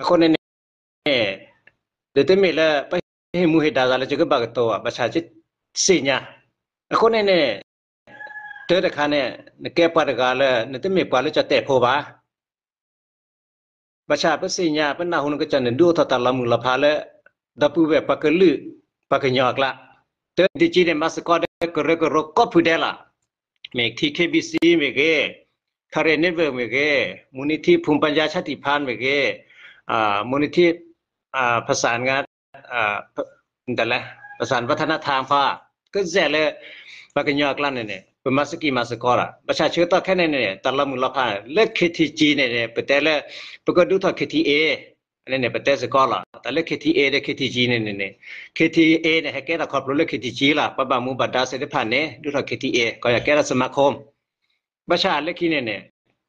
အဃိန့ၣ်န့ၣ် ဒ်တမ့ၢ်လၢ ပဟ့ၣ်မူဟ့ၣ်ဒါသးလၢကကဘၣ်ကတိၤဘၣ် ဘၣ်ဆၣ်ကသ့ၣ်ညါ. အဃိန့ၣ်န့ၣ် တၢ်တခါန့ၣ် နကဲပှၤတဂၤလၢ နတမ့ၢ်ပှၤလၢကၠီၣ်တဲာ်ဖိဘၣ်. ဘၣ်ဆၣ်ပသ့ၣ်ညါ ပနၢ်ဟူနကစၢ်န့ၣ် ဒုးအိၣ်ထီၣ်တၢ်လီၤမုၢ်လီၤဖးလၢ ဒီပုၢ်ဝဲၢ်ပှၤကလုာ် ပှၤကညီအကျါ, တၢ်ဒ်က့န့ၣ် မၤသကိးဒီးကရၢကရိကိးဖုဒဲးလီၤ. မ့ၢ် T K B C မ့ၢ်ဂ့ၤ, Karen Network မ့ၢ်ဂ့ၤ, မူးနံထံ ဖူပညါ ဆၣ်တံၣ်ဖါ မ့ၢ်ဂ့ၤ, မူးနံထံ ဖဆၣ် တလဲ ပစၢ်နဝထနထါဖါ ကစဲးလၢ ပှၤကညီအကျါန့ၣ်န့ၣ် ပမၤသကိးမၤသကိးလီၤ. ဘၣ်ဆၣ်ဆၢကတီၢ်ခဲအံၤန့ၣ်န့ၣ် တၢ်လီၤမုၢ်လီၤဖးလၢ K T G န့ၣ်န့ၣ် ပတဲလၢ ပကဒုးအိၣ်ထီၣ် K T A န့ၣ်န့ၣ် ပတဲစ့ၢ်ကီးလီၤ. တၢ်လၢ K T A ဒီး K T G န့ၣ်န့ၣ်န့ၣ် K T A န့ၣ် ဟဲကဲထီၣ်ခီဖျိလၢ K T G လီၤ. ပှၤဘၣ်မူဘၣ်ဒါသ့ၣ်တဖၣ်န့ၣ် ဒုးအိၣ်ထီၣ် K T A ကီးယၤကဲထီၣ် စမၤခိၣ် ဘၣ်ဆၣ်လၢခံန့ၣ်န့ၣ်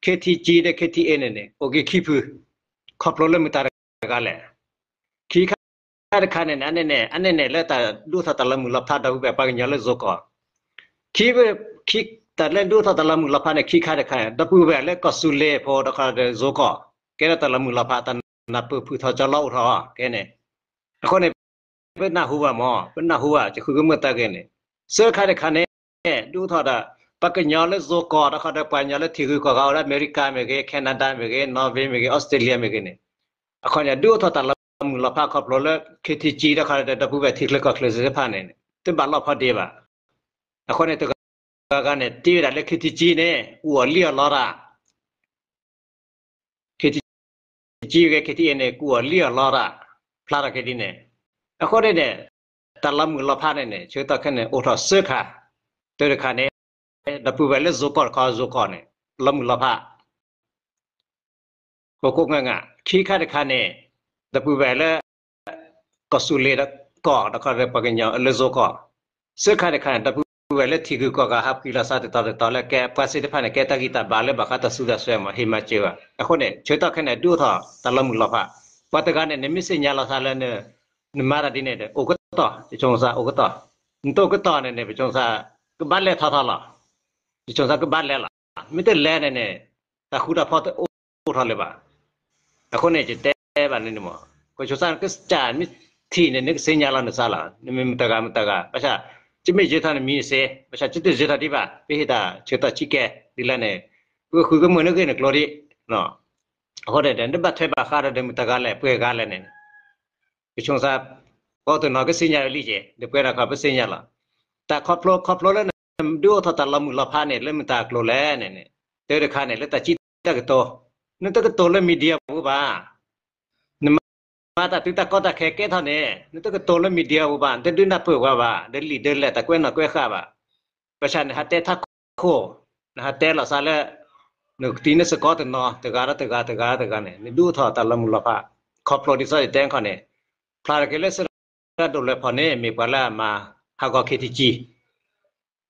K T G ဒီး K T A န့ၣ်န့ၣ် အိၣ်က့ၤခံဖု ခီဖျိလၢမတၤတဂၤလဲၣ်. ခံခါတခါန့ၣ်န့ၣ် အန့ၣ်န့ၣ် အန့ၣ်န့ၣ်လၢတၢ်ဒုးအိၣ်ထီၣ်တၢ်လီၤမုၢ်လီၤဖး ဒီပုၢ်ဝဲၢ်ပှၤကညီလၢယိၤကီၢ်, ခံ တၢ်လၢဒုးအိၣ်ထီၣ်တၢ်လီၤမုၢ်လီၤဖးန့ၣ် ခံခါတခါန့ၣ် ဒီပုၢ်ဝဲၢ်လၢကီၢ်စူၤလ့ၤဖိဒီးခီဒီးယိၤကီၢ် ကဲထီၣ်တၢ်လီၤမုၢ်လီၤဖး တၢ်နၢ်ပၢၢ်ဖုၣ်ထီၣ်ကၠီလီၤအိၣ်ထီၣ်ကဲန့ၣ်. အဃိန့ၣ် ပနၢ်ဟူဘၣ်မး ပနၢ်ဟူဘၣ် ယဃုကမုာ်တၢ်ဂ့ၢ်န့ၣ် သၢခါတခါန့ၣ် ဒုးအိၣ်ထီၣ်ဒီး ပှၤကညီလၢယိၤကီၢ် ဒီးခီဒီးပှၤကညီလၢထံဂုၤကီၢ်ဂၤအိၣ်လၢအမဲရကၤမ့ၢ်ဂ့ၤ Canada မ့ၢ်ဂ့ၤ Norway မ့ၢ်ဂ့ၤ Australia မ့ၢ်ဂ့ၤန့ၣ် အဃိန့ၣ် ဒုးအိၣ်ထီၣ်တၢ်လီၤမုၢ်လီၤဖးခီဖျိလၢ K T G ဒီးခီဒီး ဒီပုၢ်ဝဲၢ်ထံချၢကီၢ်ချၢသ့ၣ်တဖၣ်န့ၣ် တဘၣ်လီၢ်ဖီဒ့ဘၣ်. အဃိန့ၣ် တဂၤဂၤန့ၣ် တ့ဝဲဒၣ်လၢ K T G န့ၣ် ကူၣ်အီၤလံၣ်အီၤလီတၢ် K T G ဂ့ၤ K T A န့ၣ် ကူၣ်အီၤလံၣ်အီၤလီတၢ် ဖျါထီၣ်က့ၤဒ်န့ၣ်. အဃိန့ၣ်န့ၣ် တၢ်လီၤမုၢ်လီၤဖးန့ၣ်န့ၣ် ဆၢကတီၢ်ခဲအံၤန့ၣ် အိၣ်ထီၣ်သၢခါ, တၢ်တခါန့ၣ် ဒီပုၢ်ဝဲၢ်လၢယိၤကီၢ်တခီယိၤကီၢ်န့ၣ် လီၤမုၢ်လီၤဖး ကိးကိးဂၤဂၤ, ခံခါတခါန့ၣ် ဒီပုၢ်ဝဲၢ်လၢ ကီၢ်စူၤလ့ၤဒီးကီၢ် ဒီးခီဒီးပှၤကညီလၢယိၤကီၢ်, သၢခါတခါန့ၣ် ဒီပုၢ်ဝဲၢ်လၢထံဂုၤကီၢ်ဂၤ ဟးပှ့ၤလီၤသးတတီၤတတီၤလၢကဲပှၤသ့ၣ်တဖၣ်န့ၣ် ကဲတၢ်ဂံၢ်တၢ်ဘါလၢဘၣ်ဃးတၢ်စူၤတၢ်စဲမး ဟ့ၣ်မၤစၢၤဘၣ်. အဃိန့ၣ် ဆၢကတီၢ်ခဲအံၤန့ၣ် ဒုးအိၣ်ထီၣ်တၢ်လီၤမုၢ်လီၤဖး, ပှၤတဂၤန့ၣ် နမ့ၢ်သ့ၣ်ညါလီၤသးလၢ နမၤတၢ်ဒ်န့ၣ်ဒီး အိၣ်ကတီၢ် ယဆိမိၣ်သးအိၣ်ကတီၢ်, နတအိၣ်ကတီၢ်န့ၣ်န့ၣ် ပဆိမိၣ်သး ကဘၣ်လဲၤထီၣ်ထီၣ်လီၤ. ယဆိမိၣ်သးကဘၣ်လဲၤလီၤ. မ့ၢ်တလဲၤန့ၣ်န့ၣ် တၢ်ဃူတၢ်ဖိးတအိၣ်ထီၣ်လၢၤဘၣ်. အဃိန့ၣ် ယတဲဘၣ်န့ၣ်န့ၣ်မး ပဆိမိၣ်သးကစၢ်မ့ၢ်ထံၣ်န့ၣ် နကသ့ၣ်ညါလီၤနသးလီၤ. နမ့ၢ်မတၤဂၤမတၤဂၤ ဘၣ်ဆၣ် ယမ့ၢ်ယဲထီၣ်နမံၤန့ၣ်စ့ ဘၣ်ဆၣ် ယတယဲထီၣ်ဒံးဘၣ် ပဟ့ၣ်တၢ်ဆၢကတီၢ်ဆံးကဲ ဒ်လဲၣ်န့ၣ် ပကဃုကမုာ်နဂ့ၢ်နကျိၤဒံး အဃိန့ၣ် နဘၣ်ထွဲဘၣ်ဃးဒီးမတၤဂၤလဲၣ် ပှဲၤဂၤလဲၣ်န့ၣ် ပဆိမိၣ်သး ပှၤတနီၤကသ့ၣ်ညါလံက့ၤ ဒီးပှဲၤဒၣ်ခီပသ့ၣ်ညါလီၤ. တၢ်ခီဖျိ ခီဖျိလၢနဒုးအိၣ်ထီၣ်တၢ်လီၤမုၢ်လီၤဖးန့ၣ် လၢမတၤအကျိၤလဲၣ်န့ၣ်န့ၣ် တၢ်တခါန့ၣ် လၢတၢ်စံးတၢ်ကတိၤ နတကတိၤလၢ media ပူၤဘၣ်. နမၤတၢ်တုၤတၢ်ကီတၢ်ခဲကဲထီၣ်န့ၣ် နတကတိၤလၢ media ပူၤဘၣ်, နတဒုးနၢ်ပၢၢ်ပှၤဘၣ်, ဒီးလံာ်ဒီးလဲၢ်တၢ်ကွဲးနီၣ်ကွဲးဃာ်ဘၣ်. ဘၣ်ဆၣ်နဟးတဲထးခိၣ်, နဟးတဲလီၤသးလၢ နကတံၤနသကိးတနီၤ တဂၤဒီးတဂၤ တဂၤဒီးတဂၤန့ၣ် နဒုးအိၣ်ထီၣ်တၢ်လီၤမုၢ်လီၤဖး ခီဖျိဒ်သိးယတဲခီန့ၣ် ဖျါတက့ၢ်လၢ စရၣ်ဒိၣ်လွဲၢ်ဖီန့ၣ် မ့ၢ်ပှၤလၢအမၤဟးဂီၤ K T G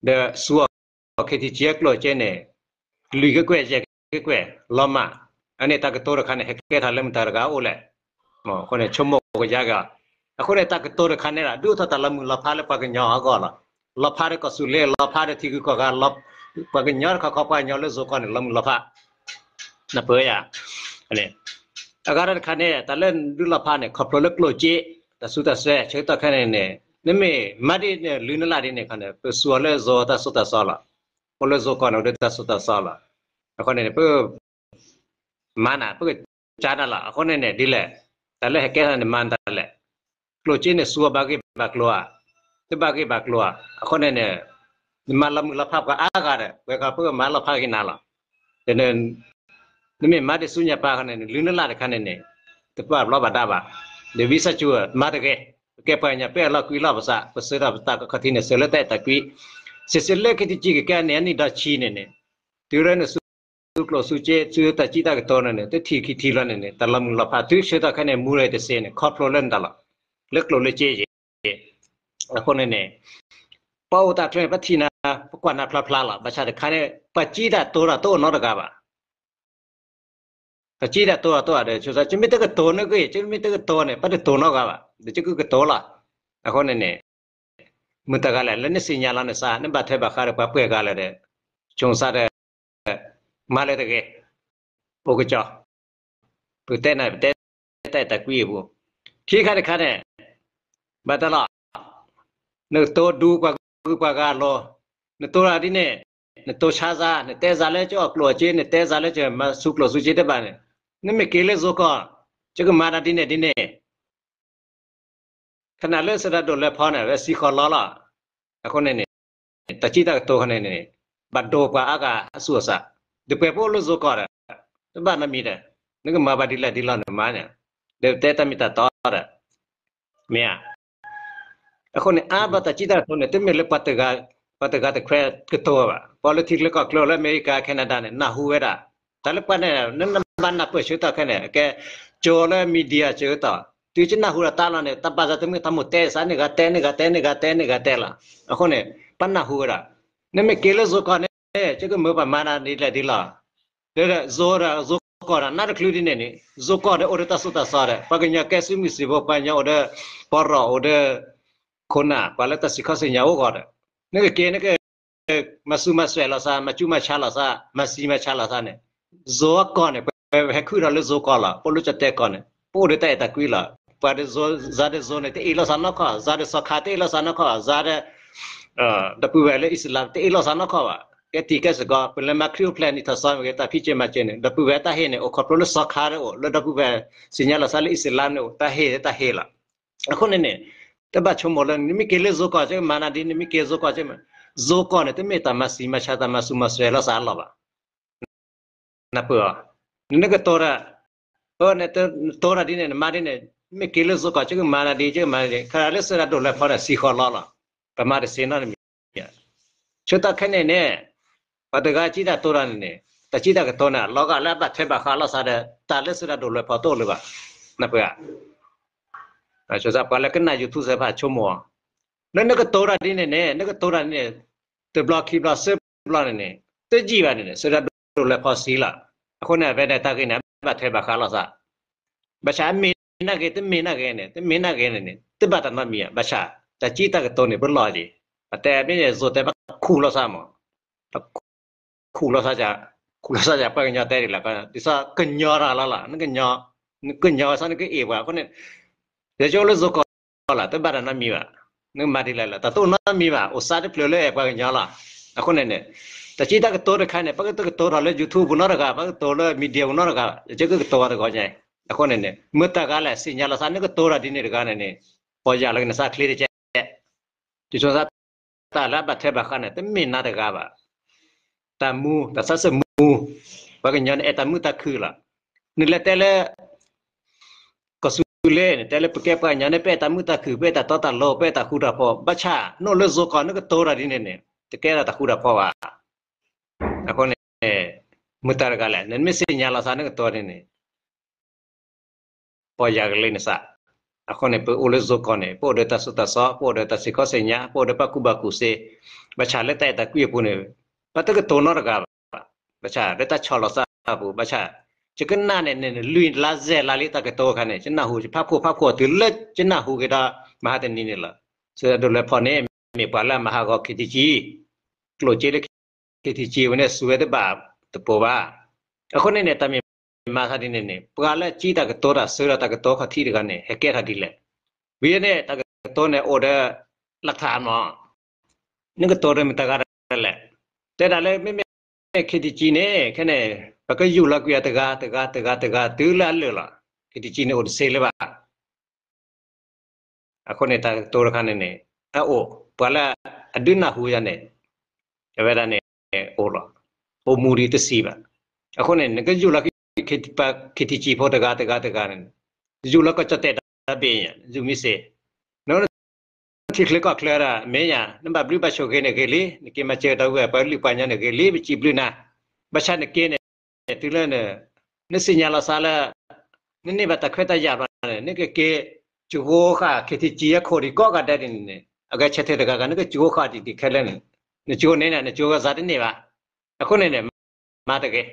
ဒီးစူၤအီၤ K T G အကျိၣ်စ့န့ၣ် လွံၢ်ကကွဲၢ်ယဲၢ်ကကွဲၢ် လီၤမၢ်. အန့ၣ်တၢ်ကတိၤတခါန့ၣ် ဟဲကဲထီၣ်လၢမတၤတဂၤအအိၣ်လဲၣ်. အဃိန့ၣ် ဆိကမိၣ်ကယါက့ၤအီၤ. အဃိန့ၣ် တၢ်ကတိၤတခါန့ၣ်ဒီး ဒုးအိၣ်ထီၣ်တၢ်လီၤမုၢ်လီၤဖးလၢပှၤကညီအဂီၢ်လီၤ. လီၤဖးဒီးကီၢ်စူၤလ့ၤ လီၤဖးဒီးထံဂုၤကီၢ်ဂၤ ပှၤကညီတခီခီ ပှၤကညီလၢယိၤကီၢ်န့ၣ် လီၤမုၢ်လီၤဖး နပၢၢ်ယၤ အဂၤတခါန့ၣ် တၢ်လၢဒုးလီၤဖးန့ၣ် ခီဖျိလၢကျိၣ်စ့ တၢ်စူၤတၢ်စဲ ဆၢကတီၢ်ခဲအံၤန့ၣ် နမ့ၢ်မၤဒ်န့ၣ် လုၢ်နလၢ်ဒ်န့ၣ်ခီန့ၣ် ပစူၤအီၤလၢယိၤတၢ်သိၣ်တၢ်သီလီၤ. အိၣ်လၢယိၤကီၢ်န့ၣ် အိၣ်ဒီးတၢ်သိၣ်တၢ်သီလီၤ. အဃိန့ၣ် ပ မၤနၤ ပကစၢ်နၤလီၤ. အဃိန့ၣ်န့ၣ် ဒ်လဲၣ် တၢ်လၢဟဲကဲထီၣ်န့ၣ် မၤနတၢ်လဲၣ်. ကျိၣ်စ့န့ၣ် စူၤအီၤဘၣ်ဂ့ၢ်ဘၣ်ကျိၤဧါ, တဘၣ်ဂ့ၢ်ဘၣ်ကျိၤဧါ. အဃိန့ၣ်န့ၣ် နမၤလီၤမုၢ်လီၤဖးပှၤအါဂၤဒီး ပှဲၤဃီပကမၤလီၤဖးက့ၤနၤလီၤ. ဒီး နမ့ၢ်မၤဒ်ဆူညါပၢ်ခီန့ၣ် နလုၢ်နလၢ်တခါန့ၣ်န့ၣ် တပာ်ဘျီဘၣ်ဒါဘၣ်. ဒီးဝံသးစူၤမၤတဂ့ၤ. ပကဲပှၤကညီ ပအဲၣ်လီၤကွံလီၤပသး ပဆၢထီၣ်ပသးခီၣ်ထံးန့ၣ် စၢၤလၢတၢ်အဲၣ်တၢ်ကွံ စံးစ့လၢ K T G ကကဲန့ၣ် အနံၣ်ဒီဆံန့ၣ်န့ၣ် တုၤလၢန သူကျိၣ်စူၤစ့ သူတၢ်စံးတၢ်ကတိၤန့ၣ်န့ၣ် တထံၣ်ခံထံၣ်လီၤန့ၣ်န့ၣ် တၢ်လီၤမုၢ်လီၤဖး တုၤဆၢကတီၢ်ခဲအံၤန့ၣ် မူလၢတသ့န့ၣ် ခီဖျိလၢနတၢ်လီၤ လၢကျိၣ်လၢစ့ယ့ၣ်. အဃိန့ၣ်န့ၣ် ပှၤအိၣ်တၢ်ချၢန့ၣ် ပထံၣ်နၤ ပကွၢ်နၤဖျါဖျါလီၤ. ဘၣ်ဆၣ်တခါန့ၣ် ပှၤစံးတၢ်တိၤတၢ်တအိၣ်နီတဂၤဘၣ်. ပှၤစံးတၢ်တိၤတၢ်တအိၣ်ဒီး ဆိမိၣ်သး ယမ့ၢ်တကတိၤန့ၣ်ဂ့ၤ ယမ့ၢ်တကတိၤန့ၣ် ပှၤတတိၤနီတဂၤဘၣ် ဒီးယကကတိၤလီၤ. အဃိန့ၣ်န့ၣ် မတၤတဂၤလဲၣ် လၢနသ့ၣ်ညါလီၤနသး နဘၣ်ထွဲဘၣ်ဃးဒီးပှၤပှဲၤဂၤလဲၣ်ဒီး ဆိမိၣ်သးဒီး မၤလၢတဂ့ၤ, အိၣ်ကစီၣ်, ပကတဲနၤ ပတဲတၢ်အဲၣ်တၢ်ကွံအပူၤ, ခံခါတခါန့ၣ်, ဘၣ်တၢ်လီၤ, နကတိၤဒူပှၤဂုၤပှၤဂၤအလီၢ်, နတိၤတၢ်ဒ်န့ၣ်, နတိၤဆါစါ, နတဲစါလၢကၠီအကျိၣ်အစ့, နတဲစါလၢကၠီမၤဆူၣ်ကျိၣ်ဆူၣ်စ့တဘၣ်န့ၣ်, နမ့ၢ်က့ၤလၢယိၤကီၢ်, ကမၤတၢ်ဒ်န့ၣ်ဒ်န့ၣ် ခနၣ်လၢစၢၤတၢ်ဒိၣ်လဲၤဖီန့ၣ် ဝဲစံးဃီၤလီၤလီၤ. အဃိန့ၣ်န့ၣ်, တၢ်စံးတၢ်ကတိၤခီန့ၣ်န့ၣ်, ဘၣ်ဒိပှၤအါဂၤအဆူၣ်အစၢ်, ဒ်ပှဲၤပအိၣ်လၢယိၤကီၢ်ဒီး, တဘၣ်နီတမံၤဒီး, နကမၤဘၣ်ဒ်လဲၣ်ဒ်လဲၣ်နမၤန့ၣ်, ဒီးတဲတၢ်မ့ၢ်တၢ်တီဒီး, မ့ၢ်ဧါ. အဃိန့ၣ် အါဘၣ်တၢ်စံးတၢ်ကတိၤန့ၣ် တမ့ၢ်လၢ ပှၤတဂၤတခွဲကတိၤဘၣ်, ပှၤလၢထံချၢကီၢ်ချၢလၢအမဲရကၤ Canada န့ၣ် နၢ်ဟူဝဲဒၣ်, တၢ်လၢပှၤန့ၣ် နဘၣ်နၢ်ပၢၢ်ဆၢကတီၢ်ခဲန့ၣ် အကဲ, ကၠိလၢ media ဆၢကတီၢ်, တုၤကနၢ်ဟူဒီးတၢ်လီၤန့ၣ် တၢ်ဘၣ်သးတမုာ်တၢ်မိၣ်တဲစးန့ၢ်ဂၤတဲန့ၢ်ဂၤတဲန့ၢ်ဂၤတဲန့ၢ်ဂၤတဲလီၤ. အဃိန့ၣ်, ပှၤနၢ်ဟူဝဲဒၣ်, နမ့ၢ်က့ၤလၢယိၤကီၢ်န့ၣ် ကကမၢပှၤမၤနၤဒ်လဲၣ်ဒ်လဲၣ် ဒီးယိၤဒီးယိၤကီၢ်ဒီး နးတချုးဒ်န့ၣ်န့ၣ်, ယိၤကီၢ်ဒီးအိၣ်ဒီးတၢ်စိတၢ်ကမီၤဒီး ပှၤကညီကဲစုမုၢ်စံးဖိ, ပှၤကညီအိၣ်ဒီး, ပီရီၣ်အိၣ်ဒီး, ခိၣ်နၢ်, ပှၤလၢတၢ်စံးခီၣ်စံးညါအိၣ်ဂီၢ်ဒီး, နကက့ၤနက, မၤစူၤမၤစွဲးလီၤသး, မၤကူမၤဆါလီၤသး, မၤစံမၤဆါလီၤသးန့ၣ်, ယိၤကီၢ်န့ၣ် ပဟဲခုၣ်ဒီးလၢယိၤကီၢ်လီၤ, ပအိၣ်လၢကၠီၣ်တဲၣ်ကီၢ်န့ၣ် ပအိၣ်ဒီးတၢ်အဲၣ်တၢ်ကွံလီၤ. ပှၤဒီးယိၤ, စးဒီးယိၤန့ၣ် တအ့ၣ်လိာ်သးနီတခီၣ်, စးဒီးစီၤခါတအ့ၣ်လိာ်သးနီတခီၣ်, စးဒီး ဒီပုၢ်ဝဲၢ်လၢအံၣ်စရ့လး တအ့ၣ်လိာ်သးနီတခီၣ်ဘၣ်. ကဲတံၤကဲစ့ၢ်ကီး ပလဲၤမၤခရံာ်အိၣ်ဖျဲၣ်နံၣ်ထီၣ်သီမ့ၢ်ဂ့ၤ တၢ်ဖံးစၢၤမၤစၢၤန့ၣ် ဒီပုၢ်ဝဲၢ်တၢ်ဟ့ၣ်န့ၣ် အိၣ်ခီဖျိလၢစီၤခါတအိၣ်, လၢဒီပုၢ်ဝဲၢ်သ့ၣ်ညါလီၤသးလၢအံၣ်စရ့လးန့ၣ်အိၣ် တၢ်ဟ့ၣ်တၢ်ဟ့ၣ်လီၤ. အဃိန့ၣ်န့ၣ်, တဘၣ်ဆိကမိၣ်လၢ နမ့ၢ်က့ၤလၢယိၤကီၢ် ကမၤနၤဒ်, နမ့ၢ်က့ၤယိၤကီၢ်, ယိၤကီၢ်န့ၣ် တမ့ၢ်တၢ်မၤစံမၤဆါ တၢ်မၤစူၤမၤစွဲးလိာ်သးအလီၢ်ဘၣ်. နပၢၢ်အီၤ, နကတိၤတၢ်, အၢ, နတိၤတၢ်ဒ်န့ၣ် နမၤဒ်န့ၣ်, မ့ၢ်က့ၤလၢယိၤကီၢ် ကမၤနၤဒ်, ကမၤနၤဒ်, ခါလၢစၢၤတၢ်ဒိၣ်လဲၤဖီန့ၣ် စံးဃီၤလီၤလီၤ. ပမၤတသ့နီတမံၤ. ဆၢကတီၢ်ခဲန့ၣ်န့ၣ်, ပှၤတဂၤစံးတၢ်ကတိၤတၢ်န့ၣ်န့ၣ်, တၢ်စံးတၢ်ကတိၤန့ၣ် လီၤဂာ်လၢအဘၣ်ထွဲဘၣ်ဃးလိာ်သးဒီး တၢ်လၢစၢၤတၢ်ဒိၣ်လဲၤဖီတအိၣ်လၢၤဘၣ်. နပၢၢ်ဧါ. ပှၤလၢကနၣ် YouTube သ့ၣ်တဖၣ်ဆိကမိၣ်အီၤ, လၢနကတိၤတၢ်ဒ်န့ၣ်န့ၣ်, နကတိၤတၢ်န့ၣ်, တဘျီခံဘျီသၢဘျီန့ၣ်န့ၣ်, တယံာ်ဘၣ်န့ၣ်န့ၣ် စၢၤတၢ်ဒိၣ်လဲၤဖီစံးလီၤ. အဃိန့ၣ် အဝဲန့ၣ်တၢ်ဂ့ၢ်န့ၣ် အဘၣ်ထွဲဘၣ်ဃးလိာ်သး. ဘၣ်ဆၣ်အမ့ၢ်နာ်ဂ့ၤ တမ့ၢ်နာ်ဂ့ၤန့ၣ်, တမ့ၢ်နာ်ဂ့ၤန့ၣ်န့ၣ် တဘၣ်တၢ်နီတမံၤဧါ. ဘၣ်ဆၣ် တၢ်စံးတၢ်ကတိၤန့ၣ် ပလီၢ်က့ၤ, ပတဲမ့ၢ်န့ၣ် ယိၤတဲဘၣ်ခူၣ်လိာ်သးမး, ခူၣ်လိာ်သး, ခူၣ်လိာ်သးယၤ ပှၤကညီတဲဒ်လဲၣ်, ဒ်သိးကညီတၢ်လီၤလီၤ, နကညီ, နကညီဝဲသး နကအ့ၣ်ပှၤအဃိန့ၣ်, ယကအိၣ်လၢယိၤကီၢ်လီၤ တဘၣ်တၢ်နီတမံၤဘၣ်. နကမၤဒ်လဲၣ်လီၤ တၢ်တအိၣ်နီတမံၤဘၣ်, အိၣ်သးတဖျၢၣ်လၢအဲၣ်ပှၤကညီလီၤ. အဃိန့ၣ်န့ၣ်, တၢ်စံးတၢ်ကတိၤတခါန့ၣ် ပကတကတိၤထီၣ်လၢ YouTube ပူၤနီတဂၤ, ပကတိၤလၢ media ပူၤနီတဂၤ, ယကကတိၤဝဲတဂီၢ်ညါ. အဃိန့ၣ်န့ၣ် မ့ၢ်တဂၤလဲၣ် သ့ၣ်ညါလီၤသး နကတိၤတၢ်ဒ်န့ၣ်တဂၤန့ၣ်န့ၣ်, ပီၢ်ယၢ်လၢကနသးချ့တကဲး တဆိသး တၢ်လၢအဘၣ်ထွဲဘၣ်ဃးန့ၣ် တမ့ၢ်နၤတဂၤဘၣ်. တၢ်မူ, တၢ်သးစၢ်မူ, ပှၤကညီန့ၣ် အဲၣ်တၢ်မုာ်တၢ်ခုၣ်လီၤ. နလဲၤတဲလၢ ကီၢ်သူလ့ၤန့ၣ် တဲလၢပကဲပှၤကညီန့ၣ် ပအဲၣ်တၢ်မုာ်တၢ်ခုၣ်, ပအဲၣ်တၢ်တီတၢ်လိၤ, ပအဲၣ်တၢ်ဃူတၢ်ဖိး, ဘၣ်ဆၣ် နအိၣ်လၢယိၤကီၢ် နကတိၤတၢ်ဒ်န့ၣ်န့ၣ် တကဲထီၣ်တၢ်ဃူတၢ်ဖိးဘၣ်. အဃိန့ၣ် မတၤတဂၤလဲၣ် နမ့ၢ်သ့ၣ်ညါလီၤသး နကတိၤန့ၣ်န့ၣ် ပီၢ်ယၢ်ကလံၤနသး. အဃိန့ၣ် ပအိၣ်လၢယိၤကီၢ်န့ၣ် ပအိၣ်ဒီးတၢ်သိၣ်တၢ်သီ, ပအိၣ်ဒီးတၢ်သ့ၣ်ခီၣ်သ့ၣ်ညါ, ပအိၣ်ဒီးပှၤကူၣ်ဘၣ်ကူၣ်သ့, ဘၣ်ဆၣ်လၢတၢ်အဲၣ်တၢ်ကွံအပူၤန့ၣ် ပတကတိၤနီတဂၤဘၣ်. ဘၣ်ဆၣ်လၢတၢ်ဆီၣ်လီၤသးအပူၤ, ဘၣ်ဆၣ် ယကနၣ်န့ၣ်န့ၣ် လွံၢ်လါယဲၢ်လါလံ တၢ်ကတိၤအခါန့ၣ် ယနၢ်ဟူ, ယဖးဖှိၣ်ဖးဖှိၣ်တုၤလၢယနၢ်ဟူက့ၤဒီး မဟါတနံၤန့ၣ်လီၤ. စၢၤတၢ်ဒိၣ်လဲၤဖီန့ၣ် မ့ၢ်ပှၤလၢအမၤဟးဂီၤ KTG, ကျိၣ်စ့လၢ KTG ဝဲန့ၣ် စူၤဝဲတဘၣ်တပိၤဘၣ်. အဃိန့ၣ်န့ၣ် တၢ်မ့ၢ်မၤသးဒ်န့ၣ်န့ၣ် ပှၤလၢအစံးတၢ်ကတိၤတၢ် စၢၤဒီးတၢ်ကတိၤခီၣ်ထံးတဂၤန့ၣ် ဟဲကဲထီၣ်ဒ်လဲၣ်. ဝံၤန့ၣ် တၢ်ကတိၤန့ၣ်အိၣ်ဒီး လၢထးမး နကတိၤဒီးမတၤတဂၤလဲၣ်. တဲဒၣ်လၢမ့မ့ၢ် KTG န့ၣ် ခဲန့ၣ် ပကယူၢ်လီၤကွံာ်အတဂၤ တဂၤ တဂၤ တဂၤ တုၤလၢအလၢာ်လီၤ. KTG န့ၣ်အိၣ်တသ့လၢၤဘၣ်. အဃိန့ၣ် တၢ်ကတိၤတခါန့ၣ်န့ၣ် အအိၣ် ပှၤလၢအဒုးနၢ်ဟူယၤန့ၣ် အဝဲဒၣ်န့ၣ် အိၣ်လီၤ. အိၣ်မူဒံးတသံဘၣ်. အဃိန့ၣ် နကယူၢ်လီၤ KTG ဖိတဂၤ တဂၤ တဂၤန့ၣ် ယူၢ်လီၤကီၢ်ကၠီၣ်တဲၣ်တဘ့ၣ်ညါ ယူၢ်မ့ၢ်စ့ၢ် နထံချၢကီၢ်ချၢဒၣ် မ့ၢ်ညါ နဘၣ်ဘျုးဘၣ်ဆိၣ်ဂ့ၤန့ၣ်ဂ့ၤလံ, နက့ၤမၤစၢၤဒီပုၢ်ဝဲၢ်ပှၤကလုာ်ပှၤကညီန့ၣ်ဂ့ၤလံ, ပစံးဘျုးနၤ. ဘၣ်ဆၣ်နက့ၤန့ၣ် တုၤလၢ နသ့ၣ်ညါလီၤသးလၢ နန့ၢ်ဘၣ်တၢ်ခွဲးတၢ်ယာ်ဘျီန့ၣ် နကက့ၤ ကၠိဃိဃာ် KTG အခိၣ်ဒံးကိးဂၤဒဲးန့ၣ်န့ၣ် အဂဲၤဆၢထၢၣ်တဂၤဂၤ နကကၠိဃိဃာ်ဒံးဒံးခဲလၢာ်န့ၣ် နကၠိန့ၣ်န့ၣ် နကၠိဂၤစးတန့ၢ်ဘၣ်. အဃိန့ၣ်န့ၣ် မၤတဂ့ၤ.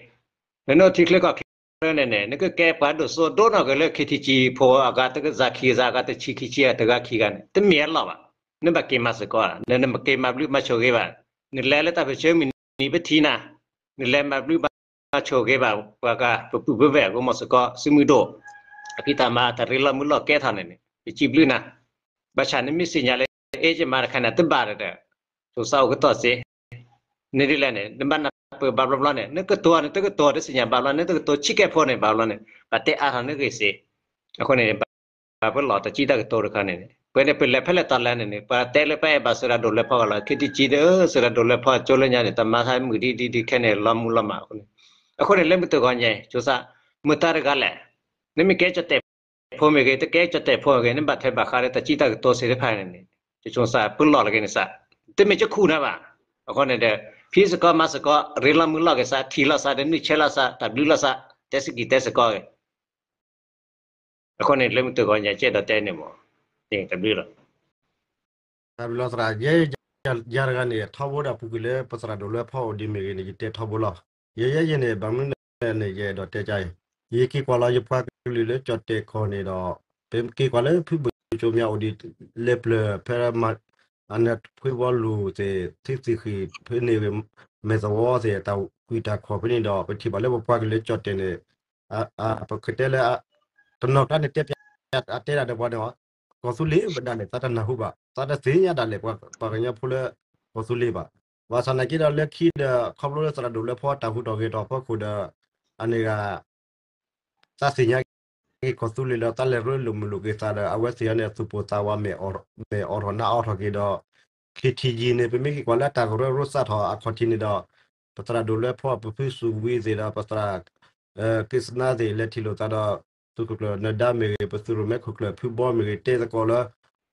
နနထံချၢကီၢ်ချၢန့ၣ်န့ၣ် နကကဲပှၤဒိၣ်စိဒိၣ်နီၢ်ဂ့ၤလၢ KTG ဖိအဂၤတဂၤခံဂၤ အဂၤတဆံခံဆံ တဂၤခံဂၤန့ၣ် တမ့ၢ်အလီၢ်ဘၣ်. နဘၣ်က့ၤမၤစ့ၢ်ကီး, နမ့ၢ်က့ၤမၤဘျုးမၤဆိၣ်ဂ့ၤဘၣ်, နလဲၤလၢတၢ်ပၢၢ်ဆၢမုၢ်နံၤပထံၣ်နၤ, နလဲၤမၤဘျုးမၤ တမ့ၢ်ဘၣ်ဆိၣ်ဂ့ၤဘၣ် ပှၤက ပပုၢ်ပဝဲၢ် အဂီၢ်မီၤစ့ၢ်ကီး သုးမုၢ်ဒိၣ် အဖံးတၢ်မၤ တၢ်ရ့လိာ်မုာ်လိာ်ကဲထီၣ်န့ၣ်န့ၣ် ယစံးဘျုးနၤ, ဘၣ်ဆၣ်နမ့ၢ်သ့ၣ်ညါလၢ အဲၣ်ယမၤတခါန့ၣ် တဘၣ်ဒီး ဆိစါအိၣ်ကတီၢ်စ့ န့ၣ်ဒ်လဲၣ်န့ၣ် နဘၣ်နၢ်ပၢၢ်ဘၣ်ဘျီဘျီန့ၣ် နကတိၤန့ၣ် တကတိၤ တသ့ၣ်ညါဘၣ်ဘျီ နတကတိၤဆံးကဲဖိန့ၣ်ဘၣ်ဘျီန့ၣ် ဘၣ်တဲအါထီၣ်နဂ့ၢ်စ့, အဃိန့ၣ် ပလီၢ်တၢ်စံးတၢ်ကတိၤတခါန့ၣ်န့ၣ် ပဝဲန့ၣ် ပလဲၤဖဲလဲၣ်တၢ်လဲၤန့ၣ်န့ၣ် ပှၤတဲလၢပအဲၣ်ဘၣ်စၢၤတၢ်ဒိၣ်လဲၤဖီကလီၤ ခံထံၣ်ကံဒီး စၢၤတၢ်ဒိၣ်လဲၤဖီကၠိလၢညါန့ၣ် တၢ်မၤသးမုာ်ဒ်ဒ်ဒ်ခဲန့ၣ် လီၤမုၢ်လီၤမၢ်အဃိန့ၣ်, အဃိန့ၣ် လၢမုၢ်တဂီၤညါ ဆိစါ မုာ်တၢ်တဂၤလဲၣ်, နမ့ၢ်ကဲကၠီၣ်တဲၣ်ဖိမ့ၢ်ဂ့ၤ တကဲကၠီၣ်တဲၣ်ဖိမ့ၢ်ဂ့ၤ နဘၣ်ထွဲဘၣ်ဃးလၢတၢ်စံးတၢ်ကတိၤစ့တဖၣ်န့ၣ်န့ၣ် ဆိစါ ပလီၢ်လၢက့ၤန့ၣ်စါ တမ့ၢ်ကခူၣ်နၤဘၣ်, အဃိန့ၣ်ဒီး ဖံးစ့ၢ်ကီးမၤစ့ၢ်ကီး ရ့လိာ်မုာ်လိာ်က့ၤစါ ထံၣ်လိာ်စါဒီးနုၢ်ဆဲးလိာ်စါ တၢ်ဘျုးလိာ်စါ တဲစ့ၢ်ကီးတဲစ့ၢ်ကီးဂ့ၤ အဃိန့ၣ် လၢမုၢ်တဂီၤညါ ကဲဒီးတဲန့ၣ်မ့ၢ် တၢ်ဘျုးလီၤ. တၢ်ဘျုးလီၤသရၣ်, ယဲယၤတဂၤန့ၣ် ထီဘိဒၣ်ပူၤကွံာ်လၢပသရၣ်ဒိၣ်လွဲဖီအိၣ်ဒံးမ့ၢ်ဂ့ၤန့ၣ် ယတဲထီဘိလီၤ. ယဲယဲယဲန့ၣ် ဘၣ်မနုၤလဲၣ်န့ၣ် ယအဲၣ်ဒိးတဲကါအံၤ, ယက့ၤကွၢ်လီၤယပှၤကလုာ်လၢကၠီၣ်တဲၣ်ကီၢ်န့ၣ်ဒီး ပက့ၤကွၢ်လၢဖုဘိၣ်ကၠိမၠါအိၣ်ဒံး လဲၤပျၢၤဖဲ အန့ၣ်ဖုဘီလူၤသ့ၣ် ထံသ့ၣ်ဃံၣ်ဖဲန့ၣ်ဂ့ၤ မဲၢ်သဝီသ့ၣ် တၢ်ကွံာ်တၢ်ခီၣ်ဖဲန့ၣ်ဒီး ပထံၣ်ဘၣ်လၢပပှၤကလုာ်လၢကၠီၣ်တဲၣ်န့ၣ် ပကတဲလၢ တနီၤကျါန့ၣ်တဲပၠး အတဲဒၣ်ဒီးပှၤန့ၣ် ကီၢ်သူလ့ၤဒၣ်လဲာ် သးတနၢ်ဟူဘၣ် သးတသ့ၣ်ညါဒၣ်လဲာ် ပှၤကညီဖိလၢကီၢ်သူလ့ၤဘၣ်. ဘၣ်ဆၣ်နာ်က့ဒီးလၢခံဒီး ခီဖျိလၢသရၣ်ဒိၣ်လွဲဖီတၢ်ဟူးထီၣ်ဂဲၤထီၣ်အဖီခိၣ်ဒီး အန့ၣ်ဂ့ၤ သးသ့ၣ်ညါက့ၤကီၢ်သူလ့ၤလၢသးလဲၤရ့လိာ်မုာ်လိာ်က့ၤသးဒီး အဝဲသ့ၣ်အံၤန့ၣ် သူၣ်ပိၢ်သးဝး မဲာ်အိးထီၣ်နါအိးထီၣ်က့ၤဒီး ခ့ထံယံၤန့ၣ် ပမ့ၢ်က့ၤကွၢ်လၢတၢ်ကရၢကရိစးထီၣ်အခီၣ်ထံးန့ၣ်ဒီး ပသရၣ်ဒိၣ်လွဲဖီ ပဖုစူးဝံၤသ့ၣ်ဒီး ပသရၣ် က့စနါသ့ၣ် လဲၤထံၣ်လိာ်သးဒီး သုးခိၣ်ကျၢၢ်နဒါမ့ၢ်ဂ့ၤ ပသုးရိၣ်မဲခိၣ်ကျၢၢ်ဖုဘီမ့ၢ်ဂ့ၤ တဲသကိးလၢ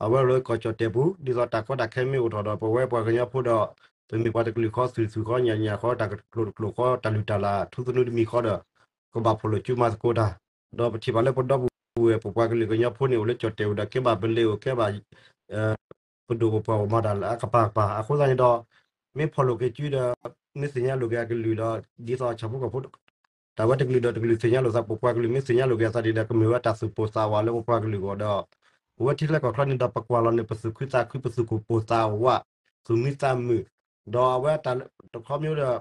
အဝဲလၢကီၢ်ကၠီၣ်တဲၣ်ပူၤ ဒ်သိးတၢ်ကီတၢ်ခဲမ့ၢ်အိၣ်ထီၣ်ဒီး ပဝဲပှၤကညီဖိဒီး ပမ့ၢ်ပှၤတကလုာ်ဃီ သုၣ်သုၣ်ဃီ ညၣ်ညၣ်ဃီ တၢ်ကကျိၤတကျိၤဃီ တၢ်လုၢ်တၢ်လၢ် ထူသနူတမံၤဃီဒီး ကဘၣ်ဖီၣ်လိာ်စုမၤသကိးတၢ်, ဒီးပထံၣ်ဘၣ်လၢပဒီပုၢ်ဝဲၢ် ပပှၤကလုာ်ကညီဖိန့ၣ် အိၣ်လၢကၠီၣ်တဲၣ်ပူၤဒီး ကဲဘၣ်ပလံၤအိၣ် ကဲဘၣ် ပဒိၣ်ပပှၢ်အိၣ်မၤတၢ်လၢအကပၤကပၤ အဃိသတးန့ၣ်ဒီး မ့ၢ်ဖီၣ်လိာ်က့ၤစုဒီး မ့ၢ်သ့ၣ်ညါလိာ်က့ၤအကလုာ်ဒီး ဒ်သိးဆၣ်ဖိကီၢ်ဖိ တၢ်ဝဲတကလုာ်ဒီးတကလုာ်သ့ၣ်ညါလိာ်သး ပပှၤကလုာ်မ့ၢ်သ့ၣ်ညါလိာ်က့ၤအသးဒ်ဒီး ကမ့ၢ်ဝဲတၢ်သူၣ်ပိၢ်သးဝးလၢပပှၤကလုာ်အဂီၢ်ဒီး ပဝဲထံချၢကီၢ်ချၢန့ၣ်ဒီး ပကွၢ်လီၤန့ၣ် ပသူၣ်ခုသးခု ပသူၣ်ပိၢ်သးဝး သူၣ်မံသးမုာ် ဒီးအဝဲတခီမ့ၢ်ဒီး အဝဲအိၣ်ဆၢထၢၣ်လ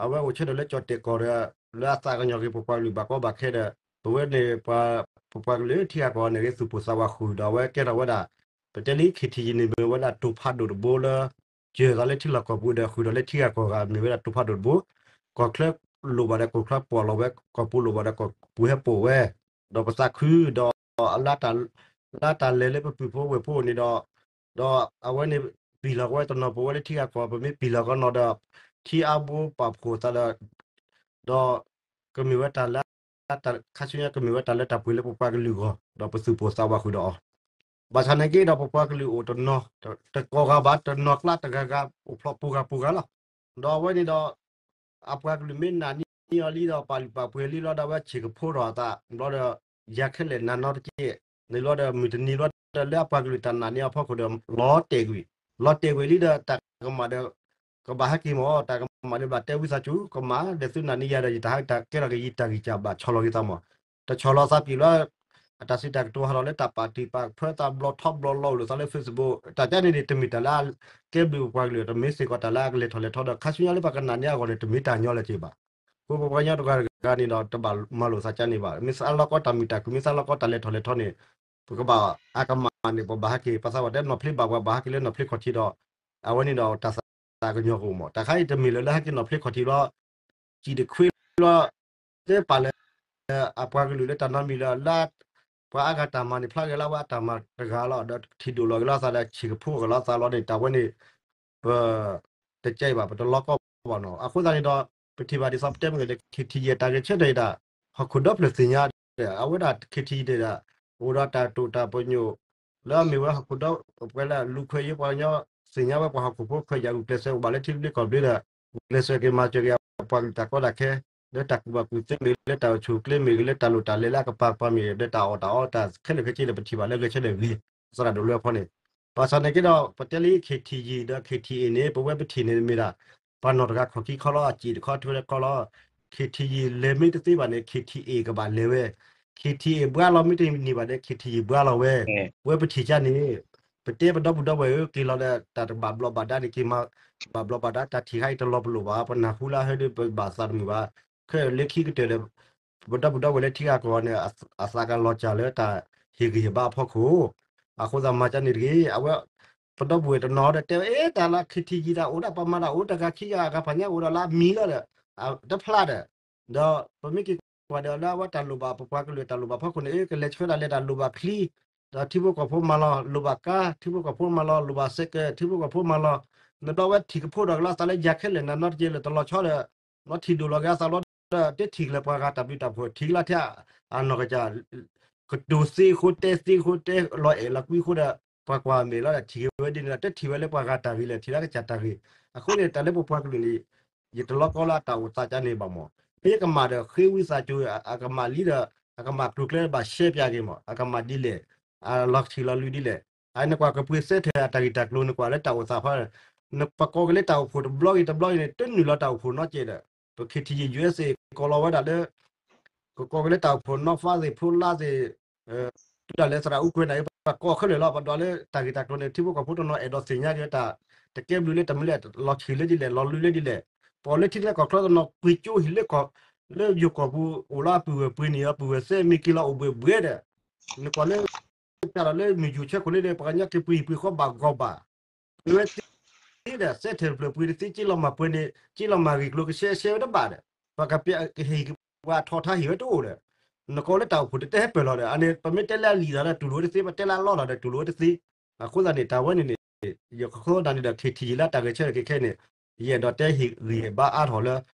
ၢကၠီၣ်တဲၣ်ကီၢ်ဒီး လၢအသးကညီၤက့ၤပပှၤကလုာ်ဘၣ်ကီဘၣ်ခဲဒီး ပဝဲန့ၣ် ပပှၤကလုာ်ထံဂၤကီၢ်ဂၤန့ၣ်ဂ့ၤ သူၣ်ပိၢ်သးဝးဃုာ်ဒီး အဝဲကဲထီၣ်ဝဲဒၣ် ပတဲလံ ခ့ထံယံၤန့ၣ် မ့ၢ်ဝဲဒၣ်တိၤဖးဒိၣ်တဘိလၢ စၢၤသးလၢထံလီၢ်ကီၢ်ပူၤဒီး ဃုာ်ဒီးလၢထံဂၤကီၢ်ဂၤ မ့ၢ်ဝဲဒၣ်တိၤဖးဒိၣ်တဘိ ကီၢ်ချၢလိၣ်ဘၣ်ဒီးကီၢ်ချၢပိာ်လီၤဝဲ ကီၢ်ပူၤလိၣ်ဘၣ်ဒီးကီၢ်ပူၤဟဲပိာ်ဝဲ ဒီးပသးခုဒီး လၢတၢ်လဲၤလၢပပုၢ်ဖိဝဲၢ်ဖိန့ၣ်ဒီး ဒီးအဝဲန့ၣ် ပံၢ်လီၤကဝဲတနီၤ ပဝဲလၢထံဂၤကီၢ် ပမ့ၢ်ပံၢ်လီၤကနီၤဒီး ထံအါဘိပာ်ဖှိၣ်သးဒီး ဒီးကမ့ၢ်ဝဲတၢ်လၢ ခါဆူညါကမ့ၢ်ဝဲတၢ်လၢတၢ်ပှ့ၤလၢပပှၤကလုာ်အဂီၢ် ဒီးပသူၣ်ပိၢ်သးဝးဃုာ်ဒီးအီၤ ဘၣ်ဆၣ်နာ်က့ဒီးပပှၤကလုာ်အိၣ်တနီၤ တကိးဂၤဘၣ် တနီၤကျါတဂၤဂၤ အိၣ်ဖျိပှဲၤဂၤပှဲၤဂၤလီၤ. ဒီးအဝဲန့ၣ်ဒီး အပှၤကလုာ်မ့ၢ်နာ်န့ၢ်အီၤလံဒီး ပာ်လုၢ်ပာ်ပှ့ၤလံလီၤဒီး အဝဲဆံးကဖိထီၣ်အသးဘျီဒီး ယၤခဲလၢာ်နၤနီတက့ၢ် န့ၣ်ဘျီဒီး မုၢ်တနံၤဘျီဒီး လၢအပှၤကလုာ်တၢ်နာ်န့ၢ်အီၤဖီခိၣ်ဒီး လီၤတဲာ်ကွံာ် လီၤတဲာ်ကွံာ်လံဒီး တၢ်ကမၣ်ဒီး ကဘၣ်ဟဲက့ၤမး တၢ်ကမၣ်ဒီးဘၣ်တဲဝံသးစူၤ ကမၣ်ဒီးသုနာ်န့ၢ်ယၤဒီး ယတၢ်ဟဲက့ၤတၢ်ကဲထီၣ်က့ၤယတၢ်ဂံၢ်စၢ်ဘၣ် ဆီၣ်လီၤက့ၤသးမး တဆီၣ်လီၤသးပံာ်လီၤ အတၢ်စံးတၢ်ကတိၤဟးထီၣ်လၢတၢ်ပာ်တံၢ်ပာ်ဖၢသးဘျီထီဘျီလီၤ အိၣ်လိာ်သးလၢ Facebook တၢ်ကဲန့ၣ်န့ၣ် တမ့ၢ်တၢ်လၢအကဲဘျုးပပှၤကလုာ် တမ့ၢ်စ့ၢ်ကီးတၢ်လၢအကလဲၤထီၣ်လဲၤထီဒီး ခါဆူညါလၢပကနာ်န့ၢ်အဂီၢ်န့ၣ် တမ့ၢ်တၢ်ညီလၢၤက့ၤဘၣ်. ပပှၤကညီတဂၤတဂၤန့ၣ်ဒီး တဘၣ်မၤလိာ်သးကါန့ၣ်ဘၣ်. မ့ၢ်သးလီၤကီတၢ်မုာ်တၢ်ခုၣ် မ့ၢ်သးလီၤကီတၢ်လဲၤထီၣ်လဲၤထီန့ၣ် ပကဘၣ်အကမၣ်န့ၣ် ပဘၣ်ဟဲက့ၤ ပသးဝဲတဲနီၢ်ဖျ့ဘၣ်ပှၤဘၣ်ဟဲက့ၤလၢနီၢ်ဖျ့ခီၣ်ထံးဒီး အဝဲန့ၣ်ဒီးတၢ်သးကညီၤကအိၣ်မး. တၢ်ခါအံၤတမ့ၢ်လၢလၢဟဲက့ၤနီၢ်ဖျ့ခီၣ်ထံးဘျီ စံၣ်တခွ့လီၤ သ့ပာ်လၢ အပှၤကလုာ်လၢတၢ်နီတမံၤလၢ လၢ ပှၤအါဂၤတၢ်မၤန့ၣ် ဖျါဂ့ၤလၢအဝဲအတၢ်မၤတဂၤလီၤ. ဒီးထံၣ်ဒိၣ်လီၤဂ့ၤလီၤသးဒီး ဆံးကဖိဂ့ၤလီၤသးလီၤန့ၣ် တၢ်ဝဲန့ၣ် ပ တကဲဘၣ် ပတလီၤကီဘၣ်နီၤ. အဃိသတးန့ၣ်ဒီး ပထံၣ်ဘၣ်ဒ်သိးပတဲမ့ၢ်ဂ့ၤဒီး ခ့ထံယဲၢ်တၢ်ဂဲၤဆၢထၢၣ်အံၤဒၣ် ဟီၣ်ခိၣ်ဒီဖျၢၣ်သ့ၣ်ညါဒီး အဝဲဒၣ်ခ့ထံယဲၢ်ဒီး အိၣ်ဒီးတၢ်တိာ်တၢ်ပညိၣ် လၢအမ့ၢ်ဝဲဟီၣ်ခိၣ်ဒီ ပှဲၤလၢလူၤခွဲးယံၤပှၤကညီ သ့ၣ်ညါဝဲပှၤဟီၣ်ခိၣ်ဖိခွဲးယာ်ဂုာ်ကျဲးစၢးအိၣ်ဘၣ်လၢထံသဘျ့ကီၢ်သဘျ့ဒီး ဂုာ်ကျဲးစၢးက့ၤမၤစၢၤက့ၤအပှၤကလုာ်တၢ်ကီတၢ်ခဲ လၢတၢ်ကူၣ်ဘၣ်ကူၣ်သ့မ့ၢ်ဂ့ၤ လၢတၢ်အိၣ်ဆူၣ်အိၣ်ချ့မ့ၢ်ဂ့ၤ လၢတၢ်လိၣ်တၢ်လဲလၢအကပၤကပၤမ့ၢ်ဂ့ၤ လၢတၢ်အီၣ်တၢ်အီတၢ်ခဲလၢာ်ခဲဆ့ဒီး ပထံၣ်ဘၣ်လၢဂဲၤဆၢထၢၣ်ဂ့ၤ သရၣ်ဒိၣ်လွဲဖီန့ၣ် ဘၣ်ဆၣ်န့ၣ်က့ဒီး ပတဲလံ ခ့ထံယဲၢ် ဒီး ခ့ထံအ့ၣ် န့ၣ် ပဝဲပထံၣ်န့ၣ်မ့ၢ်ဒၣ် ပှၤနီၢ်တဂၤခီၣ်ခံခီလီၤ အစ့ၣ်တခီထွဲတခီလီၤ ခ့ထံယဲၢ် လဲၤမ့ၢ်တသ့ဘၣ်န့ၣ် ခ့ထံအ့ၣ် ကဘၣ်လဲၤဝဲ ခ့ထံအ့ၣ် ဘှါလီၤမ့ၢ်တန့ၢ်ဘၣ်န့ၣ် ခ့ထံယဲၢ် ဘှါလီၤဝဲ ဝဲပထံၣ်ကါန့ၣ် ပတဲပဒီပုၢ်ဒီဝဲၢ်ဧၢ က့ၤလီၤဒီးတၢ်တဘၣ်ဘျီးဘၣ်ဒါန့ၣ် က့ၤမၤဘၣ်ဘျီးဘၣ်ဒါ တၢ်ထံၣ်ခါအံၤတလီၤပလိာ်ဘၣ် ပနၢ်ဟူလၢဟဲဒီးပဘၣ်သးတမုာ်ဘၣ် ခဲလၢခံကတၢၢ်ဒီး ပဒီပုၢ်ဒီဝဲၢ်လၢထံဂၤကီၢ်ဂၤန့ၣ် အသးကလီၤစၢ်လၢတၢ်ဟ့ၣ်ဂံၢ်ဟ့ၣ်ဘါအဖီခိၣ်, အဃိသတးမၤကန့ၣ်တဂ့ၤ. အဝဲ ပဒီပုၢ်ဝဲၢ်တနီၤဒီးတဲဝဲ အဲ တၢ်လၢ ခ့ထံယံၤ တၢ်အိၣ်ဒၣ်ပှၤမၤတၢ်အိၣ်တဂၤခံဂၤ အဂၤဖးညါအိၣ်ဒီးလၢအမံၤလီၤဒီး တဖျါဒီး ဒီးပမ့ၢ်က့ၤကွၢ်ဒီးလၢအဝဲတၢ်လိၣ်ဘၣ် ပပှၤကလုာ်တၢ်လိၣ်ဘၣ်ဖီခိၣ်န့ၣ် ကလဲၤဆှၢဒၣ်လဲၤတၢ်လိၣ်ဘၣ်ချံ ဒီးထံဖိကီၢ်ဖိမၤလီၤ လိၣ်ဘၣ်ကါ ထံဖိကီၢ်ဖိမၤလီၤ လိၣ်ဘၣ်စဲးကဲး ထံဖိကီၢ်ဖိမၤလီၤ, နဘျီဝဲထံၣ်ကဖိဒီးကလၢအသးလၢယၤခဲလၢာ် နနီတက့ၢ်လၢတလီၤဆီဒီး လီၤထံၣ်ဒိၣ်လီၤက့ၤအသးလီၤဒီး တထံၣ်ကလၢပှၤဂၤတၢ်ဘျုးတၢ်ဖှိၣ် ထံၣ်ကလၢထဲ အနီၢ်ကစၢ် ကတိၤသ့အဃိ တဲသ့အဃိ တဲလီၤအဲၣ်လီၤကွံအဃိဒီး ပှၤကွၢ်မဲာ်လီၤဒီး ထံၣ်က့ၤဝဲဒ်န့ၣ်ဒီး တထံၣ်ဝဲလၢပှၤဂၤတၢ်ဂ့ၤလဲၣ် ထံၣ်လၢကစၢ်တၢ်ဂ့ၤ. အဃိန့ၣ် တၢ်လၢပပှၤကလုာ်န့ၣ် ယတလီၤကီလၢအတၢ်အိၣ်သးကန့ၣ်ဘၣ်မး, မ့ၢ်ကမၣ်ဒီးဃ့ဝံသးစူၤ အကမၣ်လံဒီး အကမၣ်ကျိၤကျဲဘၣ်ရှဲပၠးက့ၤမး အကမၣ်ဒ်လဲၣ်, အလီၤထံၣ်လီၤလွံၢ်ဒ်လဲၣ်, အနကွၢ်ကပှ့ၤစဲထဲအတၢ်ဂ့ၢ်တၢ်ကျိၤ နကွၢ်လၢတၢ်အိၣ်သးဖီ နပကိးက့ၤလၢတၢ်အိၣ်ဖှိၣ်တဘျီဂ့ၤတဘျီဂ့ၤန့ၣ် တနုာ်လီၤတၢ်အိၣ်ဖှိၣ်နီတစဲးဒီး ပ ခ့ထံယံၤ ယူအက်စ့ ကိးလီၤဝဲဒၣ်လၢ ကကိးက့ၤလၢတၢ်အိၣ်ဖှိၣ်နီၣ်ဖးသ့ၣ် ဖိလါသ့ၣ် တုၤဒၣ်လဲာ်သရၣ်အူကွဲးန့ၣ် ပကိးခဲလၢာ်လီၤ. ပဒွးလၢတၢ်ဂ့ၢ်တၢ်ကျိၤန့ၣ် ထံဖိကီၢ်ဖိတနီၤအဲၣ်ဒိးသ့ၣ်ညါက့ၤတၢ် တကဲဘျုးလၢတၢ်မနုၤလဲၣ် လီၤဆံးလၢဒ်လဲၣ် လီၤလွံၢ်လၢဒ်လဲၣ်, ပှၤလၢထံချၢကီၢ်ချၢတနီၤ ပှ့ၤကၠိဟံၣ်လၢကီၢ် လၢယိၤကီၢ်ပူၤ အိၣ်လၢအပုၢ်ဝဲၢ်ပှ့ၤန့ၣ် အပုၢ်ဝဲၢ်သဲမ့ၢ်က့ၤလီၤအိၣ်ဘှံးဘှဲဒီး နကွၢ်လၢ ပျၢ်လီၤလၢမုၢ်ယူၤဆဲခိၣ်လၢဒီး ပှၤကညီက့ၤပှ့ၤဟံၣ်ပှ့ၤဃီဘၣ်ဂီၢ်ဘၣ်, ပဝဲသ့ဒီး စဲထဲတဖျၢၣ်ပှ့ၤတသ့ က့လီၤမၢ်ပှဲၤန့ၣ် က့လီၤမၢ်ဂ့ၢ်ကျိၤကရှဲရှဲဝဲတဘၣ်ဒီး ပှၤကပျၢ်ကဟ့ၣ်ပှၤထီၣ်ထါဟ့ၣ်ဝဲတအိၣ်ဒီး နကိးလၢတၢ်အိၣ်ဖှိၣ်တတဲဟဲပၢၢ်လီၤဒီး အန့ၣ် ပမ့ၢ်တဲလၢအလံာ်ဒီးတူၢ်လိာ်ဝဲတသ့ ပတဲလၢအလီၢ်လီၤဒီးတူၢ်လိာ်ဝဲတသ့, အဃိသတးန့ၣ် တၢ်ဝဲန့ၣ်န့ၣ် ယကဃိသတးန့ၣ်ဒီး ခ့ထံယံၤလၢတၢ်ဂဲၤဆၢထၢၣ်က့ၤခဲအံၤန့ၣ် ယအဲၣ်ဒိးတဲဟ့ၣ်ဂံၢ်ဟ့ၣ်ဘါအါထီၣ်လၢ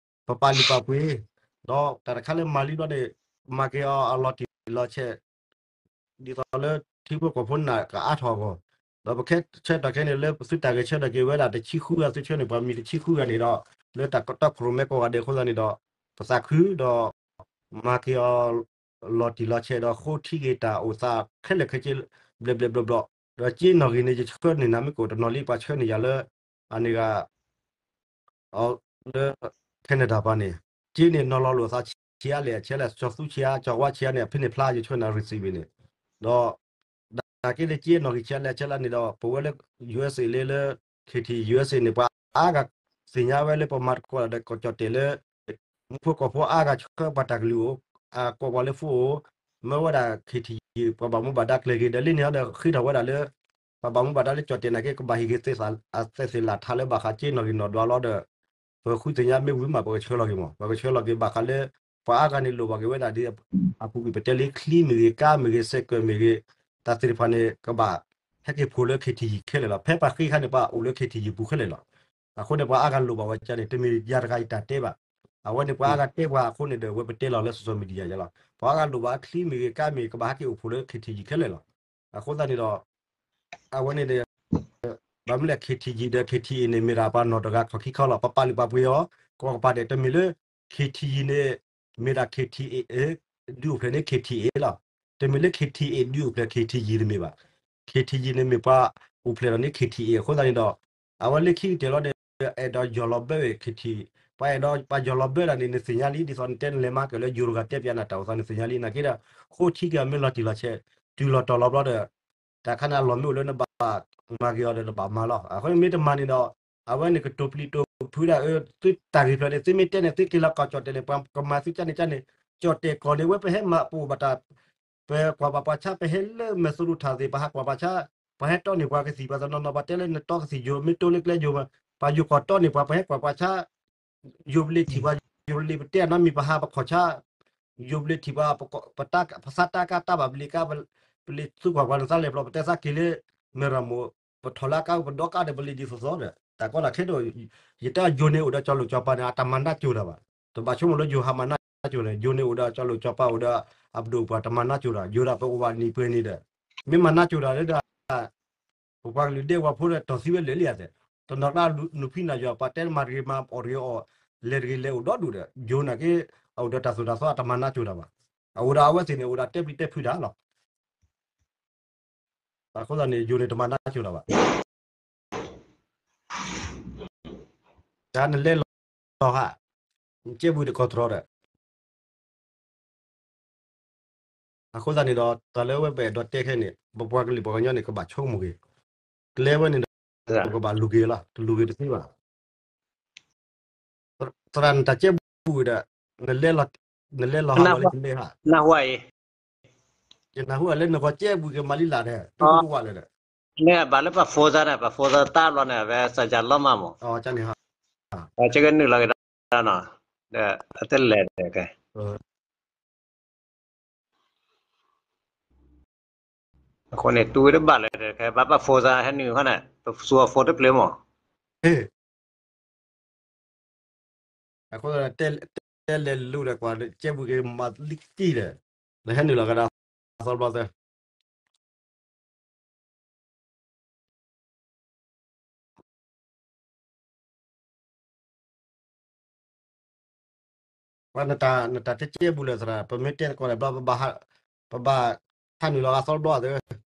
ပပာ်လုၢ်ပာ်ပှ့ၤ, ဒီးတၢ်တခါလၢမၤလံဘျီန့ၣ် မၤက့ၤအီၤအလီၤတံၢ်လီၤဆဲး ဒ်သိးလၢထံဖိကီၢ်ဖိနာ်ကအါထီၣ်အဂီၢ်, ဒီးပခဲဆၢထၢၣ်ခဲန့ၣ် လၢပသုတၢ်ဂဲၤဆၢထၢၣ်က့ၤဝဲဒၣ်တဆံဃုဂၤ သုဆၢန့ၣ် ပှၤမံၤတဆံဃုဂၤန့ၣ်ဒီး လၢတၢ်တီခိၣ်ရိၣ်မဲကိးဂၤဒဲးအဃိသတးန့ၣ်ဒီး ပသးခုဒီး မၤက့ၤအီၤ လီၤတံၢ်လီၤဆဲးဒီး ဃိထံက့ၤတၢ်အိၣ်သးခဲလၢာ်ခဲဆ့ ဘျဲၣ်ဘျဲၣ်ဘျီဘျီ, ဒီးက့နီၣ်ဂံၢ်န့ၣ် ယဆှၢန့ၢ်နၤမ့ၢ်ကအိၣ်တနီၤလံ ပှၤဆှၢန့ၢ်ယၤလၢ အန့ၣ်ဂၤ လၢ Canada ပၤန့ၣ် က့န့ၣ်နီၤလီၤလိာ်သးဆံးအါလဲၣ် ဆံးအါလဲၣ် ကၠီၤသူဆံးအါ ကၠီၤဝါဆံးအါန့ၣ် အဖဲန့ၣ်ဖျါယဆှၢန့ၢ် receipt န့ၣ်, ဒီး ဒၣ်က့လၢက့နီၣ်ဂံၢ်ဆံးအါလဲၣ်ဆံးအါလဲၣ်န့ၣ်ဒီး ပဝဲလၢ ယူအက်စ့ လၢလၢ ခ့ထံ ယူအက်စ့ န့ၣ် ပှၤအါဂၤသ့ၣ်ညါဝဲလၢပမၤသကိးဒီးကီၢ်ကၠီၣ်တဲာ်လၢ မူဖိကီၢ်ဖိအါဂၤဆှၢပှၤတၢ်ကလုာ်အိၣ်, အကိးပှၤလၢ phone အိၣ်, မၢဝဲဒၣ် ခ့ထံယံၤ ပှၤဘၣ်မူဘၣ်ဒါကျဲၤက့ၤဒီးလၢန့ၣ်ဒီးဃ့ထီၣ်ဝဲဒၣ်လၢ ပှၤဘၣ်မူဘၣ်ဒါလၢကၠီၣ်တဲာ်နာ်က့ ကဘၣ်ဟ့ၣ်က့ၤသ့ အသဲးသ့ၣ်လၢ်ထးလၢဘၣ်ဃးက့နီၣ်ဂံၢ်နီၣ်ဒွးလီၤဒီး ပဃုသ့ၣ်ညါမ့ၢ်ဝံၤမး ပကဆှၢလီၤက့ၤမး ပကဆှၢလီၤက့ၤဘၣ်ဃးလၢ ပှၤအါဂၤန့ၣ်လိၣ်ဘၣ်က့ၤဝဲဒၣ်ဒ် အပူၤကွံာ်ပတဲလံ ချံမ့ၢ်ဂ့ၤ ကါမ့ၢ်ဂ့ၤ စဲးကၢးမ့ၢ်ဂ့ၤ တၢ်သ့ၣ်တဖၣ်န့ၣ် ကဘၣ်ဟဲက့ၤဖိးလၢ ခ့ထံယံၤ ခဲလၢာ်လီၤ. ဖဲပှၤဃ့ခါန့ၣ် ပှၤအိၣ်လၢ ခ့ထံယံၤ ပူၤခဲလၢာ်လီၤ. အဃိန့ၣ် ပှၤအါဂၤလိၣ်ဘၣ်ဝဲကန့ၣ် တမ့ၢ်ယၤတဂၤယတၢ်တဲဘၣ်. အဝဲန့ၣ်ပှၤအါဂၤတဲပှၤအဃိန့ၣ်ဒီး ဝဲပတဲလီၤလၢ social media ယၤလီၤ. ပှၤအါဂၤလိၣ်ဘၣ်ချံမ့ၢ်ဂ့ၤ ကါမ့ၢ်ဂ့ၤ ကဘၣ်ဟဲက့ၤအိၣ်ဖိးလၢ ခ့ထံယံၤ ခဲလၢာ်လီၤ. အဃိသတးန့ၣ်ဒီး အဝဲန့ၣ်ဒီး ဘၣ်မနုၤလဲၣ် ခ့ထံယံၤ ဒီး ခ့ထံယံၤ န့ၣ် မ့ၢ်ဒၣ်ပှၤနီၢ်တဂၤခီၣ်ခံခီလီၤ. ပပာ်လုၢ်ပာ်ပှ့ၤအီၤ ကီၢ်ကပၤဒဲး တမ့ၢ်လၢ ခ့ထံယံၤ န့ၣ် မ့ၢ်ဒၣ် ခ့ထံယံၤ ဒုးအိၣ်ဖျဲၣ်န့ၣ် ခ့ထံယံၤ လီၤ. တမ့ၢ်လၢ ခ့ထံယံၤ ဒုးအိၣ်ဖျဲၣ် ခ့ထံယံၤ တမ့ၢ်ဘၣ်. ခ့ထံယံၤ န့ၣ်မ့ၢ်ပှၤအိၣ်ဖျဲၣ်လီၤန့ၣ် ခ့ထံယံၤ အဃိသတးန့ၣ်ဒီး အဝဲလၢခံကတၢၢ်လီၤဒီး အဲၣ်ဒိးယီၢ်လီၤဘၢဝဲ ခ့ထံ ပှၤအဲၣ်ဒိးပှၤယီၢ်လီၤဘၢဒၣ်န့ၣ် နသ့ၣ်ညါလံ ဒ်သိးနတဲနလဲၤမၤက့ၤလၢယိၤတဂၤတဲပၠးနၤတၢ်အိၣ်သး နသ့ၣ်ညါလံ နာ်က့ဒီး ဃိထံက့ၤအီၤမ့ၢ်လီၤတံၢ်လီၤဆဲး တုၤလီၤတီၤလီၤဘျီဒီး တၢ်ခါန့ၣ်အလီၢ်မ့ၢ်အိၣ်လၢနဘၣ်မၤက့ၤအီၤဒီးနဘၣ်မၤလီၤ. အဃိန့ၣ်မ့ၢ်တမၤန့ၣ်ဒီး အဝဲန့ၣ်ကတိၤပျံၤတိၤဖုးဒၣ်အၢ သုတၢ်ဂ့ၢ်ဖျၢၣ်န့ၣ် သုမ့ၢ်တဲန့ၣ် သုက့ၤလီၤကီၢ်ကၠီၣ်တဲာ်န့ၣ် ပှၤကမၤသုကၢ်န့ၣ်ကၢ်န့ၣ် ကၠီၣ်တဲာ်ကီၢ်န့ၣ် ဝဲပဟဲမၤပအိၣ်ဘၣ်တၢ် ပကွၢ်ဘၣ်ပှၤဆါ ပဟဲလၢမဲာ်သရူးထၣ်သ့ၣ် ပဟးကွၢ်ပှၤဆါ ပှၤဟဲတီန့ၢ်ပှၤကသံၣ် ပှၤတနီၤနီၤ ပှၤတဲလၢနတီကသံၣ်ယိၤ မ့ၢ်တိလၢကျဲယိၤ ပှၤယိၤကီၢ်တီန့ၢ်ပှၤ ပဟဲကွၢ်ပှၤဆါ ယိၤပလ့ၤထံၣ်ပှၤ ယိၤပလ့ၤပတဲအနီတမံၤ ပဟးပခီၣ်ဆါ ယိၤပလ့ၤထံၣ်ပှၤ ပသးတၢ်ကါတၢ်ဘၣ်ပလ့ၤကါ ပလ့ၤသူကွၢ်ပှၤနသးလဲၤဘျီ ပတဲသးက့ၤလၢ မဲၢ်ရမူး ပထီၣ်လၢအကါ ပဒီကါဒီး ပလ့ၤဒ်သိးသိးဒီး တၢ်ကီတၢ်ခဲတအိၣ် ယတဲယိၤန့ၣ်အိၣ်ဒီးကၠီၤလိာ်ကၠီၤပၤန့ၣ် အတမၤနးကၠိၤတၢ်ဘၣ်. တဘၣ်ဆိကမိၣ်လၢယိၤဟးမၤနးကၠိၤန့ၣ် ယိၤန့ၣ်အိၣ်ဒီးကၠီၤလိာ်ကၠီၤပၤအိၣ်ဒီး အပဒိၣ်ပှၤတမၤနးကၠိၤတၢ် ယိၤဒၣ်ပအိၣ်ဘၣ်နံၣ်ပှဲၤနံၣ်ဒီး မ့ၢ်မၤနးကၠိၤတၢ်လၢဒၣ် ပပှၤကလုာ်ဒဲကဝီၤဖိဒီးတီၢ်သံဝဲလၢာ်လံဧါသ့ၣ် တနီၤကျါနုၢ်ဖံးနၢ်ယွၤ ပှၤတဲမၤတဂ့ၤမၤအီၣ်တဂ့ၤအီၣ် လဲၤတဂ့ၤလဲၤအိၣ်ဒီဒူၣ်ဒီး ယိၤနာ်က့ အအိၣ်ဒီးတၢ်သိၣ်တၢ်သီအတမၤနးကၠိၤတၢ်ဘၣ်. အအိၣ်ဒီးအဝဲသ့ၣ်န့ၣ် အိၣ်ဒီးတဲပျံၤတဲဖုးတၢ်လီၤ. အဃိသတးန့ၣ် ယိၤန့ၣ်တမၤနးကၠိၤတၢ်ဘၣ်. တၢ်နလဲၤလီၤဟး နကဲဘူးတကီၢ်တြီဒီး အဃိသတးန့ၣ်ဒီး တၢ်လၢဝဲပအဲၣ်ဒိးတဲခဲန့ၣ် ပပှၤကလုာ်ပှၤကညီန့ၣ် ကဘၣ်ဆိကမိၣ်က့ၤ ကျဲဝဲန့ၣ်ဒီး ပကဘၣ်လူၤက့ၤလီၤ တလူၤက့ၤတသ့ဘၣ်. သရၣ်နတၢ်ကဲဘူးဒီး နလဲၤလီၤ, နလဲၤလီၤဟးလီၤလၢယလဲၤဟး, နၢ်ဟူအံၤ, ယနၢ်ဟူအလၢနဂီၤကဲဘူးက့ၤမၤလံလၢ်ဒီး တူၢ်ကဝးလၢၤဒီး, မ့ၢ်ဘၣ်လၢပှၤ phone စါန့ၣ် ပှၤ phone စါ တၢ်ဘျီန့ၣ် အဝဲစၢ်ယၤလီၤမၢ်မး, ကဲကနုာ်လီၤက့ၤဒီးနီၤ, ဒီးအတလဲၤဒီး အဃိန့ၣ် တူၢ်ဝဲတဘၣ်လၢၤဒီး ခဲဘၣ်ပှၤ phone စါဟဲနုာ်ခီန့ၣ် ပစူးအ phone တဖျၢၣ်မး, အဃိ တဲလဲၤလူၤဒီးကွၢ် ကဲဘူးက့ၤမၤလံကံၢ်ဒီး နဟဲနုာ်လီၤကဒါသီတဘျီသၢ ပှၤနတၢ်တဲကဲဘူးလၢၤသရၣ် ပမ့ၢ်တဲနကွၢ်လၢၤဘျီ ပဘၣ်ဟးနုာ်လီၤဂၤသီတဘျီသၢ